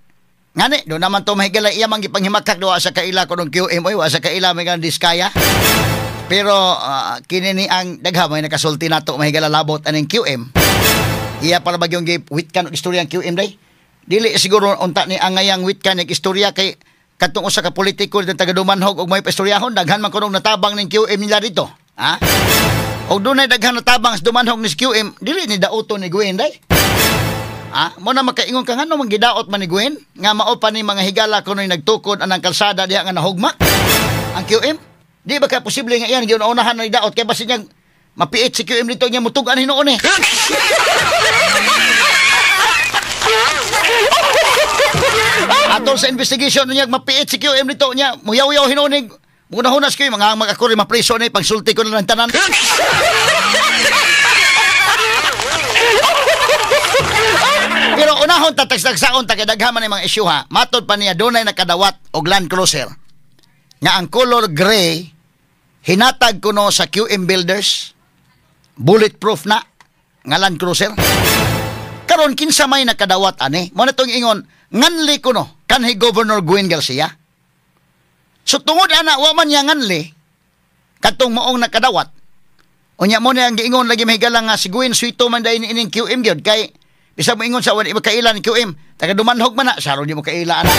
ngani, do naman to mahigala iya man gipanghimakak do sa kaila ko ng QM, oy, wa sa kaila may gan diskaya. Pero kini ni ang dagha may nakasulti nato mahigala labot aning QM. Iya para bagyong gi witkan og istorya ang QM day. Dili siguro unta ni ang ngayang witkan og istorya kay katong usa ka politiko dito taga Dumanhog og may istoryahon daghan man kunog natabang ning QM nila dito. Ha? Og dunay daghan natabang sa Dumanhog ni QM, dili ni dauto ni Gwen day. Ha? Mo na makaingon ka ngano man gidaot man ni Gwen nga mao pa ni mga higala kunoy nagtukod anang kalsada diha nga nahugma ang QM. Di ba ka posible nga iyan giunahan ni daot kay basin niyang mapiit si QM dito niya mutug-an hinuon eh. Atol sa investigation niya mapiit si QM dito niya muyaw-yaw hinuon eh. Muna-hunas kayo, mga mag-ako rin mapriso na pangsulti ko na lang tanan. Pero unahon tatagstagsaon ta kay daghan man ang mga isyu ha. Matod pa niya dunay nakadawat og Land Cruiser nga ang color gray hinatag kuno sa QM Builders, bulletproof na nga Land Cruiser. Karon kinsa may nakadawat ani? Mo na tong ingon nganli kuno kanhi Governor Gwen Garcia. So tungod ana wa man niya nganli kadtong maong nakadawat. Unya mo na ang giingon lagi mahigala nga si Gwen suito man dayon ining QM gyud kay bisag mo ingon sa wa iba kaila ni QM taga Dumanhog man na saro di mo kaila ana.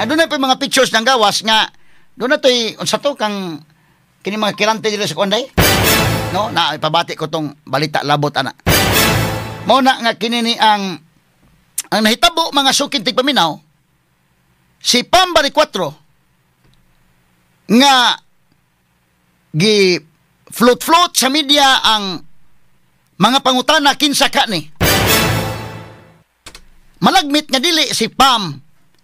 Aduna pa mga pictures nang gawas nga doon na to'y unsa to kang kini mga kirante dili sa kuanday. No, na ipabati ko tong balita labot ana. Mao na nga kini ni ang nahitabo mga sukin tigpaminaw si Pam Baricuatro nga gi float-float sa media ang mga pangutana kinsa ka ni. Malagmit nga dili si Pam.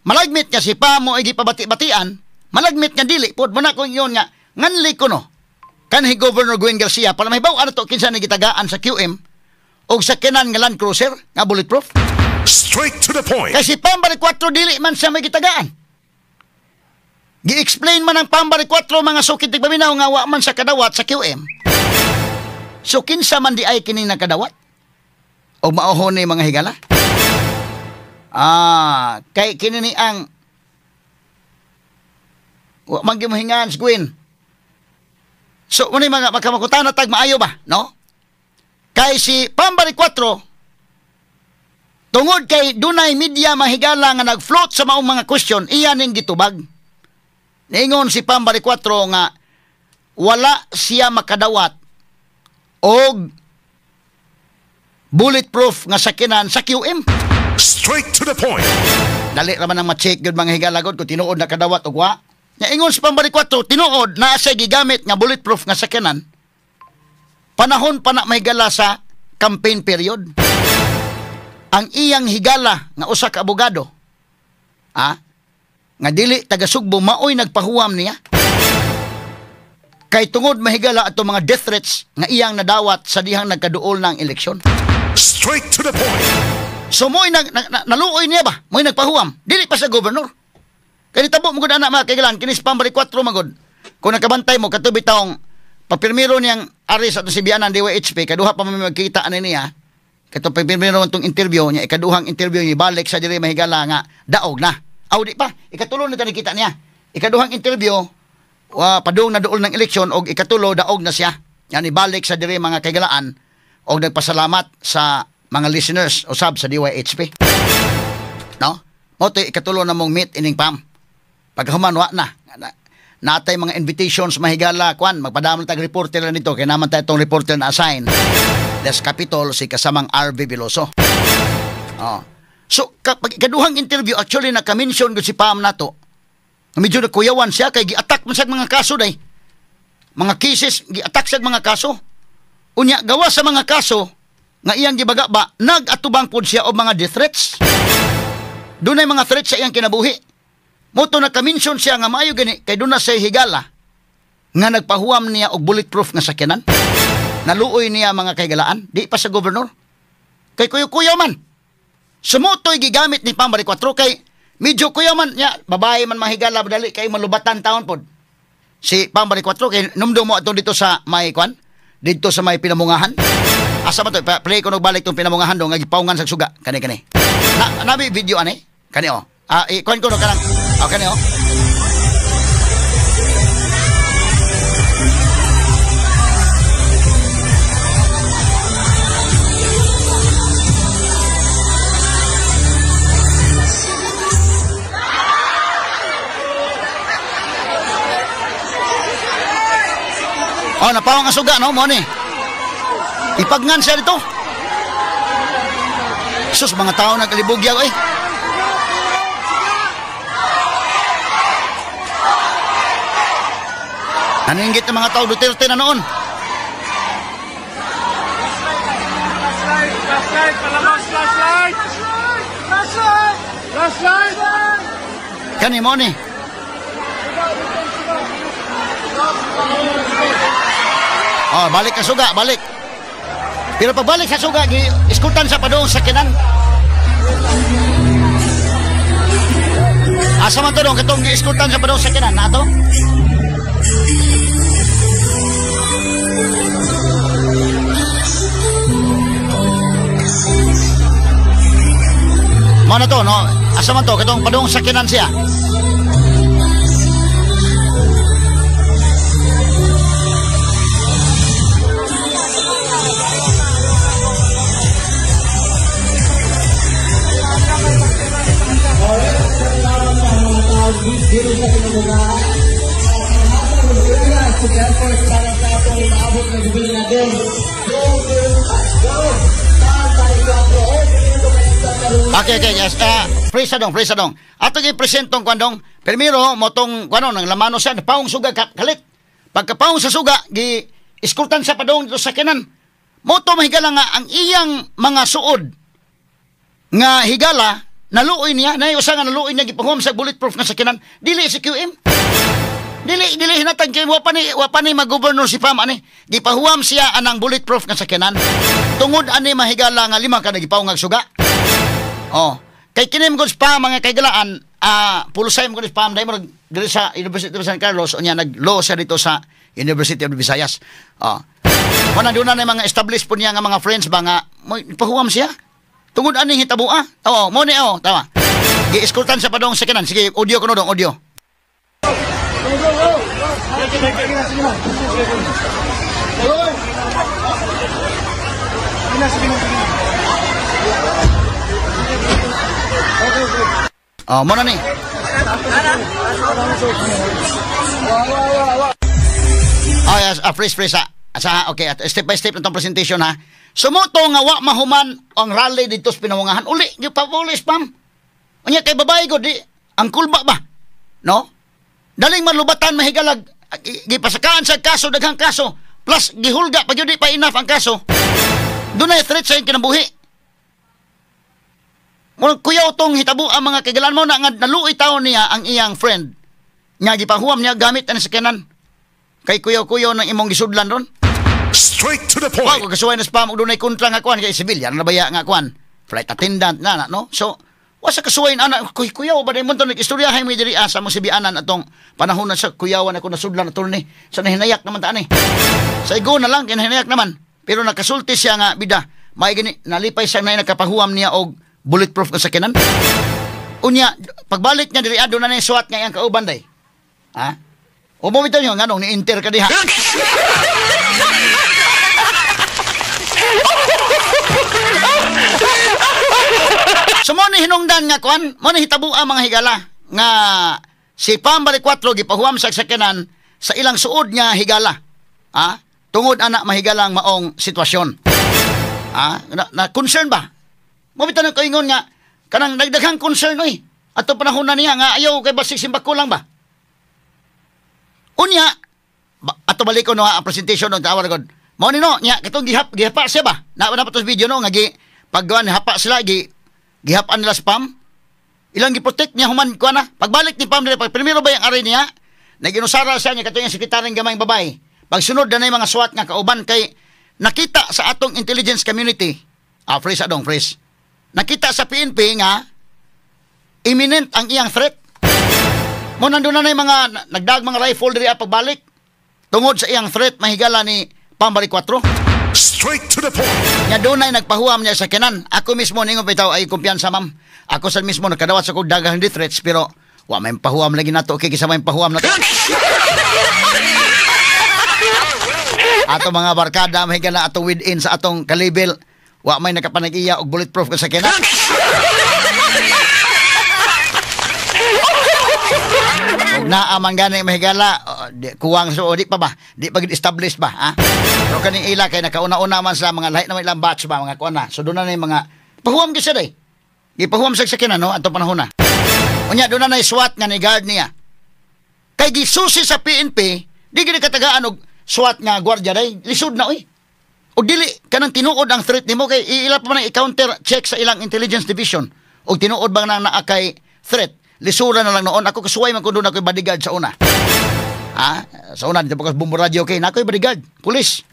Malagmit nga si Pam mo gipabati-batian. Malagmit nga dili pod mo na kung iyon nga nganli ko no kanhi Governor Gwen Garcia para mahibaw ano to kinsa ni gitagaan sa QM og sa kinan nga Land Cruiser nga bulletproof. Straight to the point. Kasi Pam Baricuatro dili man siya may gitagaan. Gi-explain man ang Pam Baricuatro mga sukit tigpaminaw nga wa man sa kadawat sa QM. So kinsa man di ay kining nakadawat? O maohon ni mga higala? Ah, kay kini ni ang wa man gimuhingan si Gwen. So muna mga makamakutana tag maayo ba, no? Kay si Pam Baricuatro tungod kay dunay media mahigala nga nag-float sa maong mga question, iya ning gitubag. Niingon si Pam Baricuatro nga wala siya makadawat og bulletproof nga sakyanan sa QM. Straight to the point. Dali ra man ang ma-check gyud mga higalagod kung tinuod nakadawat og wa. Niingon si Pam Baricuatro tinuod na siya gigamit nga bulletproof nga sakyanan. Panahon pa na mahigala sa campaign period. Ang iyang higala nga usa ka abogado, nga dili taga Sugbo maoy nagpahuwam niya. Kay tungod mahigala ato mga death threats nga iyang nadawat sa dihang nagkaduol ng eleksyon. Straight to the point. So mo'y naluoy niya ba? Mo'y nagpahuwam. Dili pa sa governor. Kaya nitabo mo gud ana mga kaigalan, kinis Pam Baricuatro magod. Kung nakabantay mo katubi taong papirmiro niyang ari sa atong Sibianan DYHP, kaduha pa man magkita ani niya. Kato papirmiro itong interview niya, ikaduhang interview niya, balik sa diri mahigala nga daog na. Aw di pa, ikatulo na nakita niya. Ikaduhang interview, padung na duol ng eleksyon og ikatulo daog na siya. Yani balik sa diri mga kaigalaan og nagpasalamat sa mga listeners usab sa DYHP. No? Mo to ikatulo na mong meet ining Pam. Pagkahuman wa na. Natay mga invitations mahigala kwan, magpadamol tag reporter na nito kay naman tayo itong reporter na assign. Des Capitol si kasamang RV Veloso. Oh. So kapag ikaduhang interview actually naka-mention gud si Pam nato. Medyo nakuyawan siya kay gi-attack man siya mga kaso day. Mga cases gi-attack siya mga kaso. Unya gawa sa mga kaso nga iyang gibaga ba nag-atubang pod siya og mga death threats. Dunay mga threats sa iyang kinabuhi. Moto naka-mention siya nga maayo gani kay duna say higala nga nagpahuwam niya og bulletproof nga sakyanan. Naluoy niya mga kaigalaan, di pa sa governor. Kay kuyo-kuyo man. Sumutoy gigamit ni Pam Baricuatro kay medyo kuyo man niya, babae man mahigala dali kay malubatan taon pod. Si Pam Baricuatro kay numdum mo atong dito sa may kwan, dito sa may pinamungahan. Asa man to, play ko balik tong pinamungahan do nga gipaungan sa suga kani kani. Na nabi video ani? Kani oh. Ikuan ko no kanang. Oh, kani oh. Oh, napawang ang suga no mo ni. Ipagnan siya dito. Sus, mga tao nagkalibugyaw eh. Naninggit ng mga tao Duterte na noon. Flashlight! Flashlight! Palabas! Flashlight! Flashlight! Flashlight! Kani mo ni. Oh, balik ka suga, balik. Pero pagbalik sa suga, iskutan sa padung sa kinan. Asa man to dong katong giiskutan sa padung sa kinan na to? Mao na to, no? Asa man to katong padung sa kinan siya. Okay, okay, yes. Freeze dong, freeze dong. Ato gi-presentong kwandong. Primero motong kuano nang lamano siya paung suga kalit. Pagkapaung sa suga gi iskultan sa padong dito sa kinan. Moto mahigala nga ang iyang mga suod nga higala naluoy niya, nay usa nga naluoy niya gipahuam sa bulletproof nga sakinan. Dili si QM. Dili dili hinatag kay wa pa ni mag-governor si Pam ani. Gipahuam siya anang bulletproof nga sakinan. Tungod ani mahigala nga lima ka nagipaungag suga. Oh, kay kini mo spam mga kaigalaan, pulsay mo spam dai mo diri sa University of San Carlos unya nag-law siya dito sa University of Visayas. Oh. Wala doon na mga established po niya nga mga friends ba nga pahuam siya. Tungod aning hitabua. Oo, mo ni oh, tama. Gi-escortan sa padong sa kanan. Sige, audio kuno dong, audio. Go, go, go. Oh, mo na ni. Oh, yes, freeze, freeze. Sa, okay, at step by step na itong presentation ha. Sumuto nga wa mahuman ang rally dito sa Pinamungahan. Uli, di pa uli spam. Unya kay babae ko di ang kulba ba? No? Daling malubatan mahigalag gipasakaan sa kaso daghang kaso plus gihulga pag di pa enough ang kaso. Dunay threat sa iyang kinabuhi. Murag kuyaw tong hitabo ang mga kaigalan mo na nga naluoy taon niya ang iyang friend. Nga gipahuam niya gamit ani sa kanan. Kay kuyaw-kuyaw ng imong gisudlan ron. Straight to the point. Wow, kasuway na spam og dunay kontra nga kuan kay sibilyan na baya nga kuan. Flight attendant na no. So wa sa kasuwayn ana kuyaw ba mo to nag-istoryahay mi diri sa mong sibianan atong panahon na sa kuyawan ako nasudlan attorney. Sa nahinayak naman ta ani. Sa igo na lang kinahinayak naman. Pero nakasulti siya nga bida. May gani nalipay siya na nakapahuam niya og bulletproof nga sakyanan. Unya pagbalik niya diri aduna na SWAT nga iyang kauban day. Ha? O mo bitaw niyo nganong ni-enter ka diha. So mo ni hinungdan nga kuan, mo ni hitabua mga higala nga si Pam Baricuatro gipahuam sa sakyanan sa ilang suod nga higala. Ha? Tungod ana mahigalang maong sitwasyon. Ha? Na concern ba? Mo bitaw nang kaingon nga kanang nagdaghang concern oy. Ato panahon na niya nga ayaw kay basig simbako lang ba. Unya ato balik ko no ang presentation og tawar god. Mao ni no nya katong gihapa siya ba? Naa na pa to video no nga gi pagkuan hapa sila gi gihapan nila sa Pam. Ilang gi-protect niya human kuan na. Pagbalik ni Pam diri pag primero ba yung aray niya naginusara siya niya katong sekretaryong gamayng babae. Pagsunod na mga SWAT nga kauban kay nakita sa atong intelligence community. Ah, freeze adong freeze. Nakita sa PNP nga imminent ang iyang threat. Mo nandun na mga nagdag mga rifle diri pagbalik tungod sa iyang threat mahigala ni Pam Baricuatro. Straight to the point. Nya dunay nagpahuam niya sa kinan. Ako mismo ningon bitaw ay kumpiyansa ma'am. Ako sa mismo nakadawat sa kog daghang death threats pero wa may pahuam lagi nato kay kisa may pahuam nato. Ato mga barkada mahigala ato within sa atong kalibel wa may nakapanag-iya og bulletproof ka sa kinan. Og naa man gani mahigala di, kuwang so di pa ba di pa gid establish ba ha? Pero kaning ila kay nakauna-una man sa mga lahi naman ilang batch ba mga kuan na. So doon na yung mga pahuam gyud siya day. Gipahuam sa sakyanan no atong panahon na. Unya doon na SWAT nga ni guard niya. Kay gisusi sa PNP di gid katagaan og SWAT nga gwardiya day lisod na oy. Og dili kanang tinuod ang threat nimo kay iila pa man i-counter check sa ilang intelligence division. Og tinuod bang nang naa kay threat. Lisura na lang noon. Ako kasuway man ko doon ako'y bodyguard sa una. Ha? Sa una, dito pa ko sa Bumbo Radio, okay. Na ako'y bodyguard. Pulis.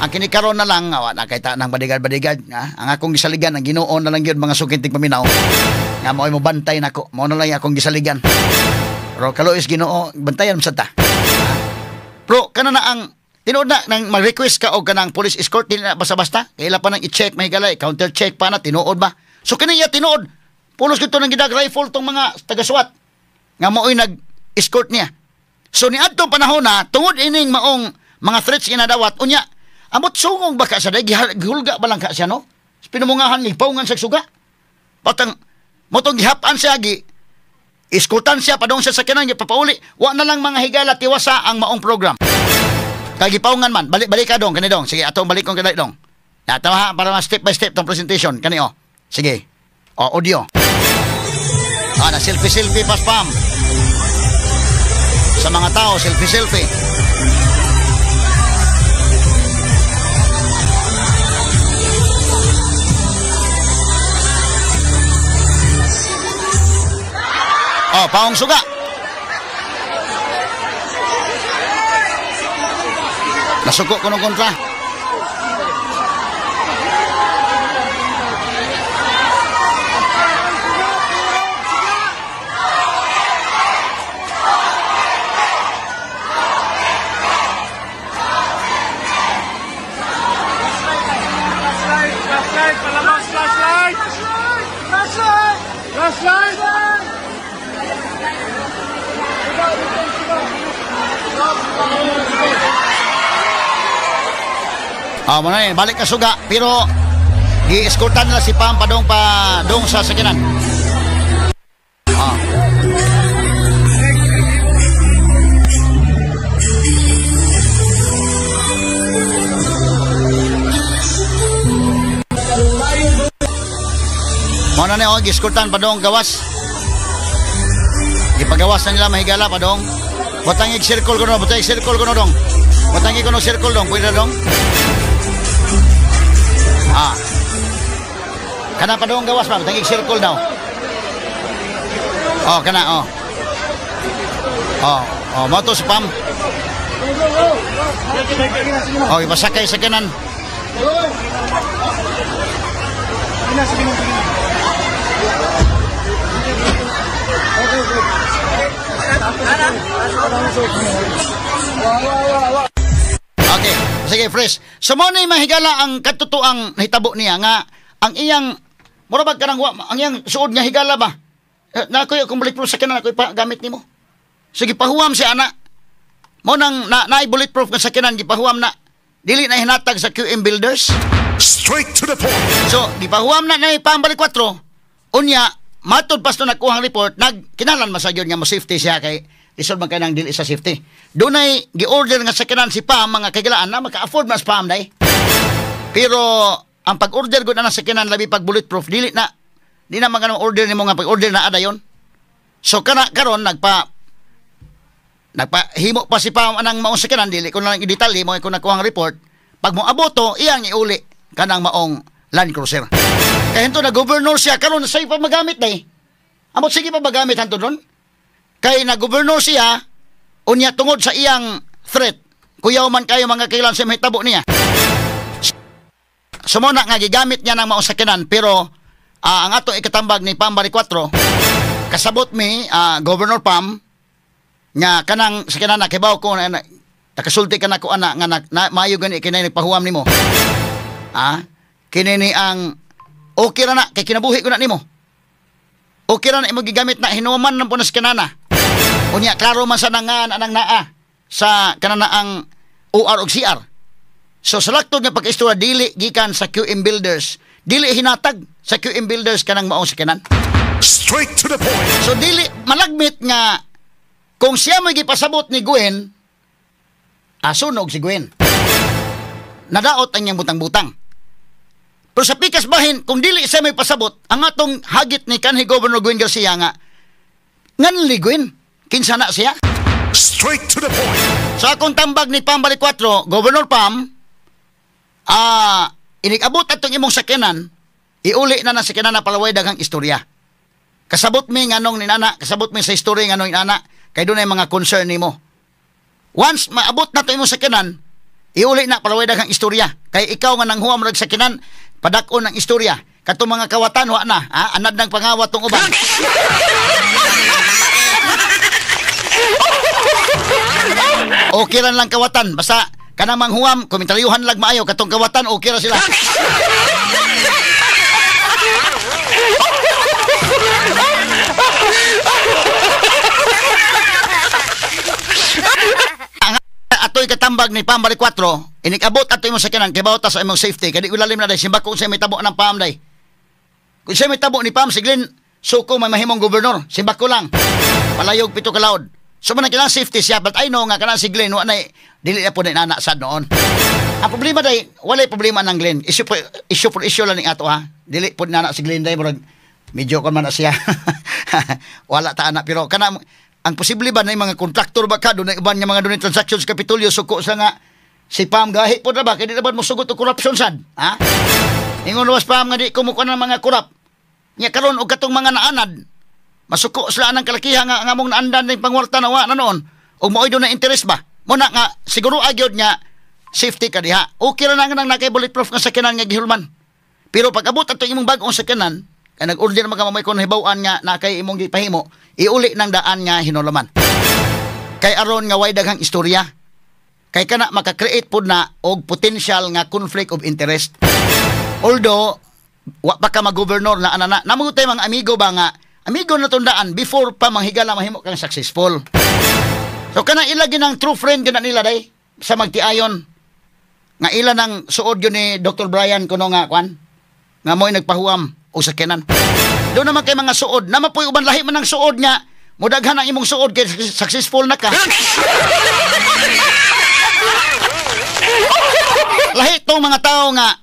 Ang kinikaroon na lang, awa, nakita ng bodyguard. Ha? Ang akong gisaligan, ang Ginoo na lang yun, mga sukintig paminaw. Nga mao'y mo bantay na ako. Mao na lang akong gisaligan. Pero kaluis Ginoo, bantayan mo sa ta. Pero, kana na ang, tinuod na, nang mag-request ka o kanang police escort, dili na basta-basta. Kaila pa nang i-check, mahigalay, counter-check pa na, tinuod ba? So, kaniya tinuod. Pulos kito ng gidag rifle tong mga taga-SWAT nga mao'y nag-escort niya. So niadtong panahon na tungod ining maong mga threats ginadawat unya amot sungong baka sa day gihulga ba lang ka siya no? Pinumungahan gipaungan sa suga. Patang motong gihapan siya gi escortan siya padung sa sakyanan gipapauli. Wa na lang mga higala tiwasa ang maong program. Kay gipaungan man balik ka dong kani dong. Sige atong balik kong kanay dong. Na tawa para ma step by step tong presentation kani oh. Sige. O audio. Ah, na selfie-selfie pa spam. Sa mga tao, selfie-selfie. Oh, paong suga. Nasuko ko ng kontra. Flashlight! Palabas! Flashlight! Flashlight! Flashlight! Ah, mo na balik ka suga pero gi-escortan nila si Pam padong pa dong sa sakyanan. Ah. Mo na ni oh, gi-escortan padong gawas. Gipagawas na nila mahigala padong. Butang i-circle ko no, butang i-circle ko no dong. Butang i ko no circle dong, pwede dong. Ah. Kana pa dong gawas pa, butang i-circle daw. Oh, kana oh. Oh, oh, mo to si Pam. Oh, ipasakay sa kanan. na, sige na, sige na. Okay, sige fresh. So mo ni mahigala ang katotoang nahitabo niya nga ang iyang mura bag kanang ang iyang suod nga higala ba. Na koy akong bulletproof sa kanan ako ipagamit nimo. Sige pahuwam si ana. Mo nang na bulletproof nga sakyanan gipahuwam na. Dili na hinatag sa QM Builders. Straight to the point. So gipahuwam na na Pam Baricuatro. Unya matod pas to nakuhang report nagkinalan masagyon nga mo safety siya kay lisod man kay nang dili sa safety. Dunay gi-order nga sakyanan si Pam mga kaigalaan na maka-afford mas Pam day. Pero ang pag-order gud na ng sakyanan labi pag bulletproof dili na di na man order nimo nga pag-order na adayon. So kana karon nagpahimo pa si Pam anang maong sakyanan dili ko na lang i-detalye mo ko nakuhang report. Pag mo aboto iyang iuli kanang maong Land Cruiser. Kay hento na governor siya karon say pa magamit day. Amot sige pa magamit hanto don. Kay na governor siya unya tungod sa iyang threat. Kuyaw man kayo mga kailan sa mahitabo niya. Sumuna nga gigamit niya ng maong sakyanan pero ang ato ikatambag ni Pam Baricuatro kasabot mi Governor Pam nga kanang sakyanan na kibaw ko na nakasulti ka na ko ana nga na maayo gani kinay nagpahuam nimo. Kini ni ang okay ra na kay kinabuhi ko na nimo. Okay ra na imo gigamit na hinuman ng punas kanana. Unya klaro man sa nangan anang naa sa kanana ang OR og CR. So sa laktod nga pagkaistorya dili gikan sa QM Builders, dili hinatag sa QM Builders kanang maong sakyanan. Straight to the point. So dili malagmit nga kung siya may gipasabot ni Gwen, asunog si Gwen. Nadaot ang iyang butang-butang. Pero sa pikas bahin, kung dili siya may pasabot, ang atong hagit ni kanhi Governor Gwen Garcia nga, nganli Gwen, kinsa na siya? Straight to the point. Sa akong tambag ni Pam Baricuatro, Governor Pam, inikabot atong imong sakyanan, iuli na ng sakyanan na palaway daghang istorya. Kasabot mi nganong ninana, kasabot mi sa istorya nganong ninana, kay doon ay mga concern nimo. Once maabot na to imong sakyanan, iuli na palaway daghang istorya. Kay ikaw nga nanghuam rag sakyanan, padak-on ang istorya. Katong mga kawatan wa na, ha? Anad ng pangawat tong uban. Okay ran lang kawatan, basta kanang manghuam, komentaryuhan lang maayo katong kawatan, okay ra sila. Atoy katambag ni Pam Baricuatro, inikabot ato imong sakyanan kay bawta sa imong safety kay di ulalim na day simbako kung siya may tabo ng Pam day. Kung siya may tabo ni Pam si Glenn Suko may mahimong gobernador, simbako lang. Palayog pito ka laod. So man kailangan safety siya, but I know nga kanang si Glenn wa nay dili na po na inana sad noon. Ang problema day, walay problema ng Glenn. Issue for issue lang ning ato ha. Dili po nana si Glenn day murag medyo kon man na siya. Wala ta ana pero kana ang posible ba na yung mga kontraktor ba ka doon na iban nga mga doon transactions Kapitolyo suko sa nga si Pam gahi po na ba kaya di na ba mo sugot og corruption sad ha? Ingon was Pam nga di kumukuha ng mga korap nya karon og katong mga naanad masuko sila anang kalakiha nga ang among naandan ng pangwarta na wa na noon og maoy doon na interest ba mo na nga siguro agyod nga safety ka diha okay ra na nga nang nakay bulletproof nga sakyanan nga gihulman pero pag abot ato imong bag-ong sakyanan kay nag-order man ka mamay kon hibaw-an nga na kay imong gipahimo iuli ng daan nga hinulaman kay aron nga way daghang istorya kay kana maka-create pod na og potential nga conflict of interest. Although wa pa ka mag-governor na anana namo tay mga amigo ba nga amigo na tundaan before pa manghigala mahimo kang successful. So kana ila ginang true friend gina nila day sa magtiayon nga ila nang suod yun ni Dr. Brian kuno nga kwan nga mo'y nagpahuam o sakyanan. Doon naman kay mga suod, namapoy uban lahi man ang suod nga, mudaghan ang imong suod kay successful na ka. Lahi tong mga tao nga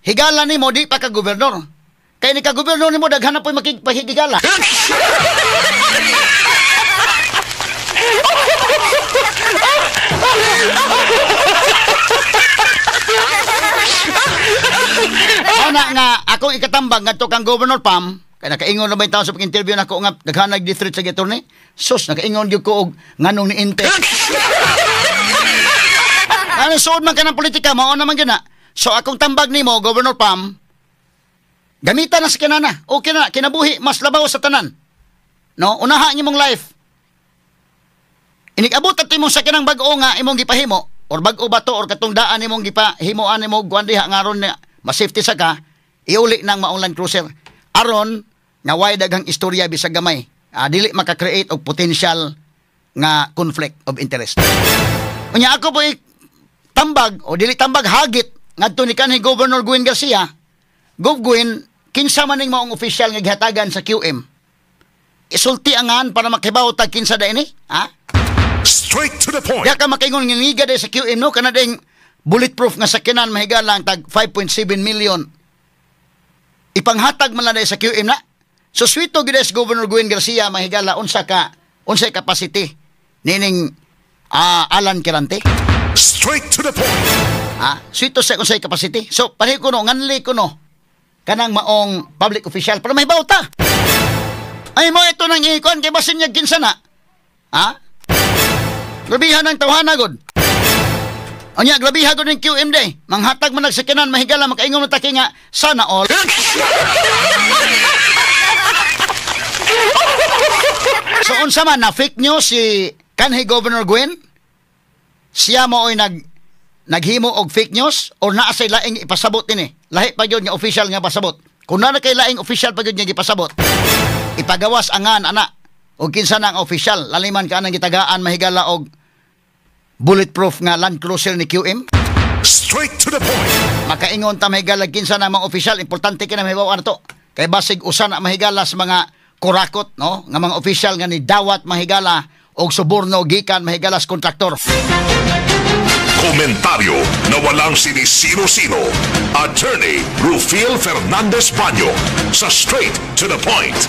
higala nimo di pa ka gobernador. Kay ni ka gobernador nimo daghan na poy makigpahigala. Ana nga akong ikatambag ngadto kang Governor Pam kay nakaingon na ba yung tao sa pag-interview nako nga daghan nag district sa attorney sus nakaingon gyud ko og nganong ni Inte. Ano suod man ka ng politika mao naman gyud na. So akong tambag nimo Governor Pam, Gamita na sa kinana. Okay na, kinabuhi mas labaw sa tanan. No, unaha ang imong life. Inig-abot at imong sakinang bag-o nga imong gipahimo or bag-o ba to or katong daan imong gipahimuan nimo kuan diha nga aron na ma-safety sa ka, iuli nang maong Land Cruiser. Aron nga way daghang istorya bisag gamay. Dili maka-create og potential nga conflict of interest. Unya ako po tambag o dili tambag, hagit ngadto ni kanhi Governor Gwen Garcia. Gov Gwen, kinsa man ning maong official nga gihatagan sa QM? Isulti angan para makibaw tag kinsa da ini, ha? Straight to the point. Diya ka makaingon nga ngiga day sa QM, no, kana ding bulletproof nga sakyanan, mahigala ang tag 5.7 million. Ipanghatag man lang day sa QM na. So swito gid sa Governor Gwen Garcia, mahigala, unsa ka unsay capacity nining Alan Quirante? Straight to the point. Ha? Swito sa unsay capacity. So pareho ko no, nganli ko no kanang maong public official para mahibaw ta. Ay mo ito nang ikon kay basin niya kinsa na. Ha? Grabihan ang tawhana gud. Unya grabihan gud ning QM day. Manghatag man nagsakyanan, mahigala, makaingon man taki nga sana all. So unsa man na fake news si kanhi Governor Gwen? Siya mo oy naghimo og fake news or naa say laing ipasabot ini? Lahi pa gyud nga official nga pasabot. Kung naa na kay laing official pa gyud nga gipasabot, ipagawas angan ana og kinsa na ang official. Laliman ka anang gitagaan, mahigala, og bulletproof nga Land Cruiser ni QM. Straight to the point. Makaingon ta, mahigala, kinsa na ang mga official, importante kina mahibaw to. Kay basig usa na, mahigala, sa mga kurakot, no, nga mga official nga ni dawat, mahigala, og suborno gikan, mahigala, sa kontraktor. Komentaryo na walang sinisino-sino. Attorney Rufil Fernandez Baño sa Straight to the Point.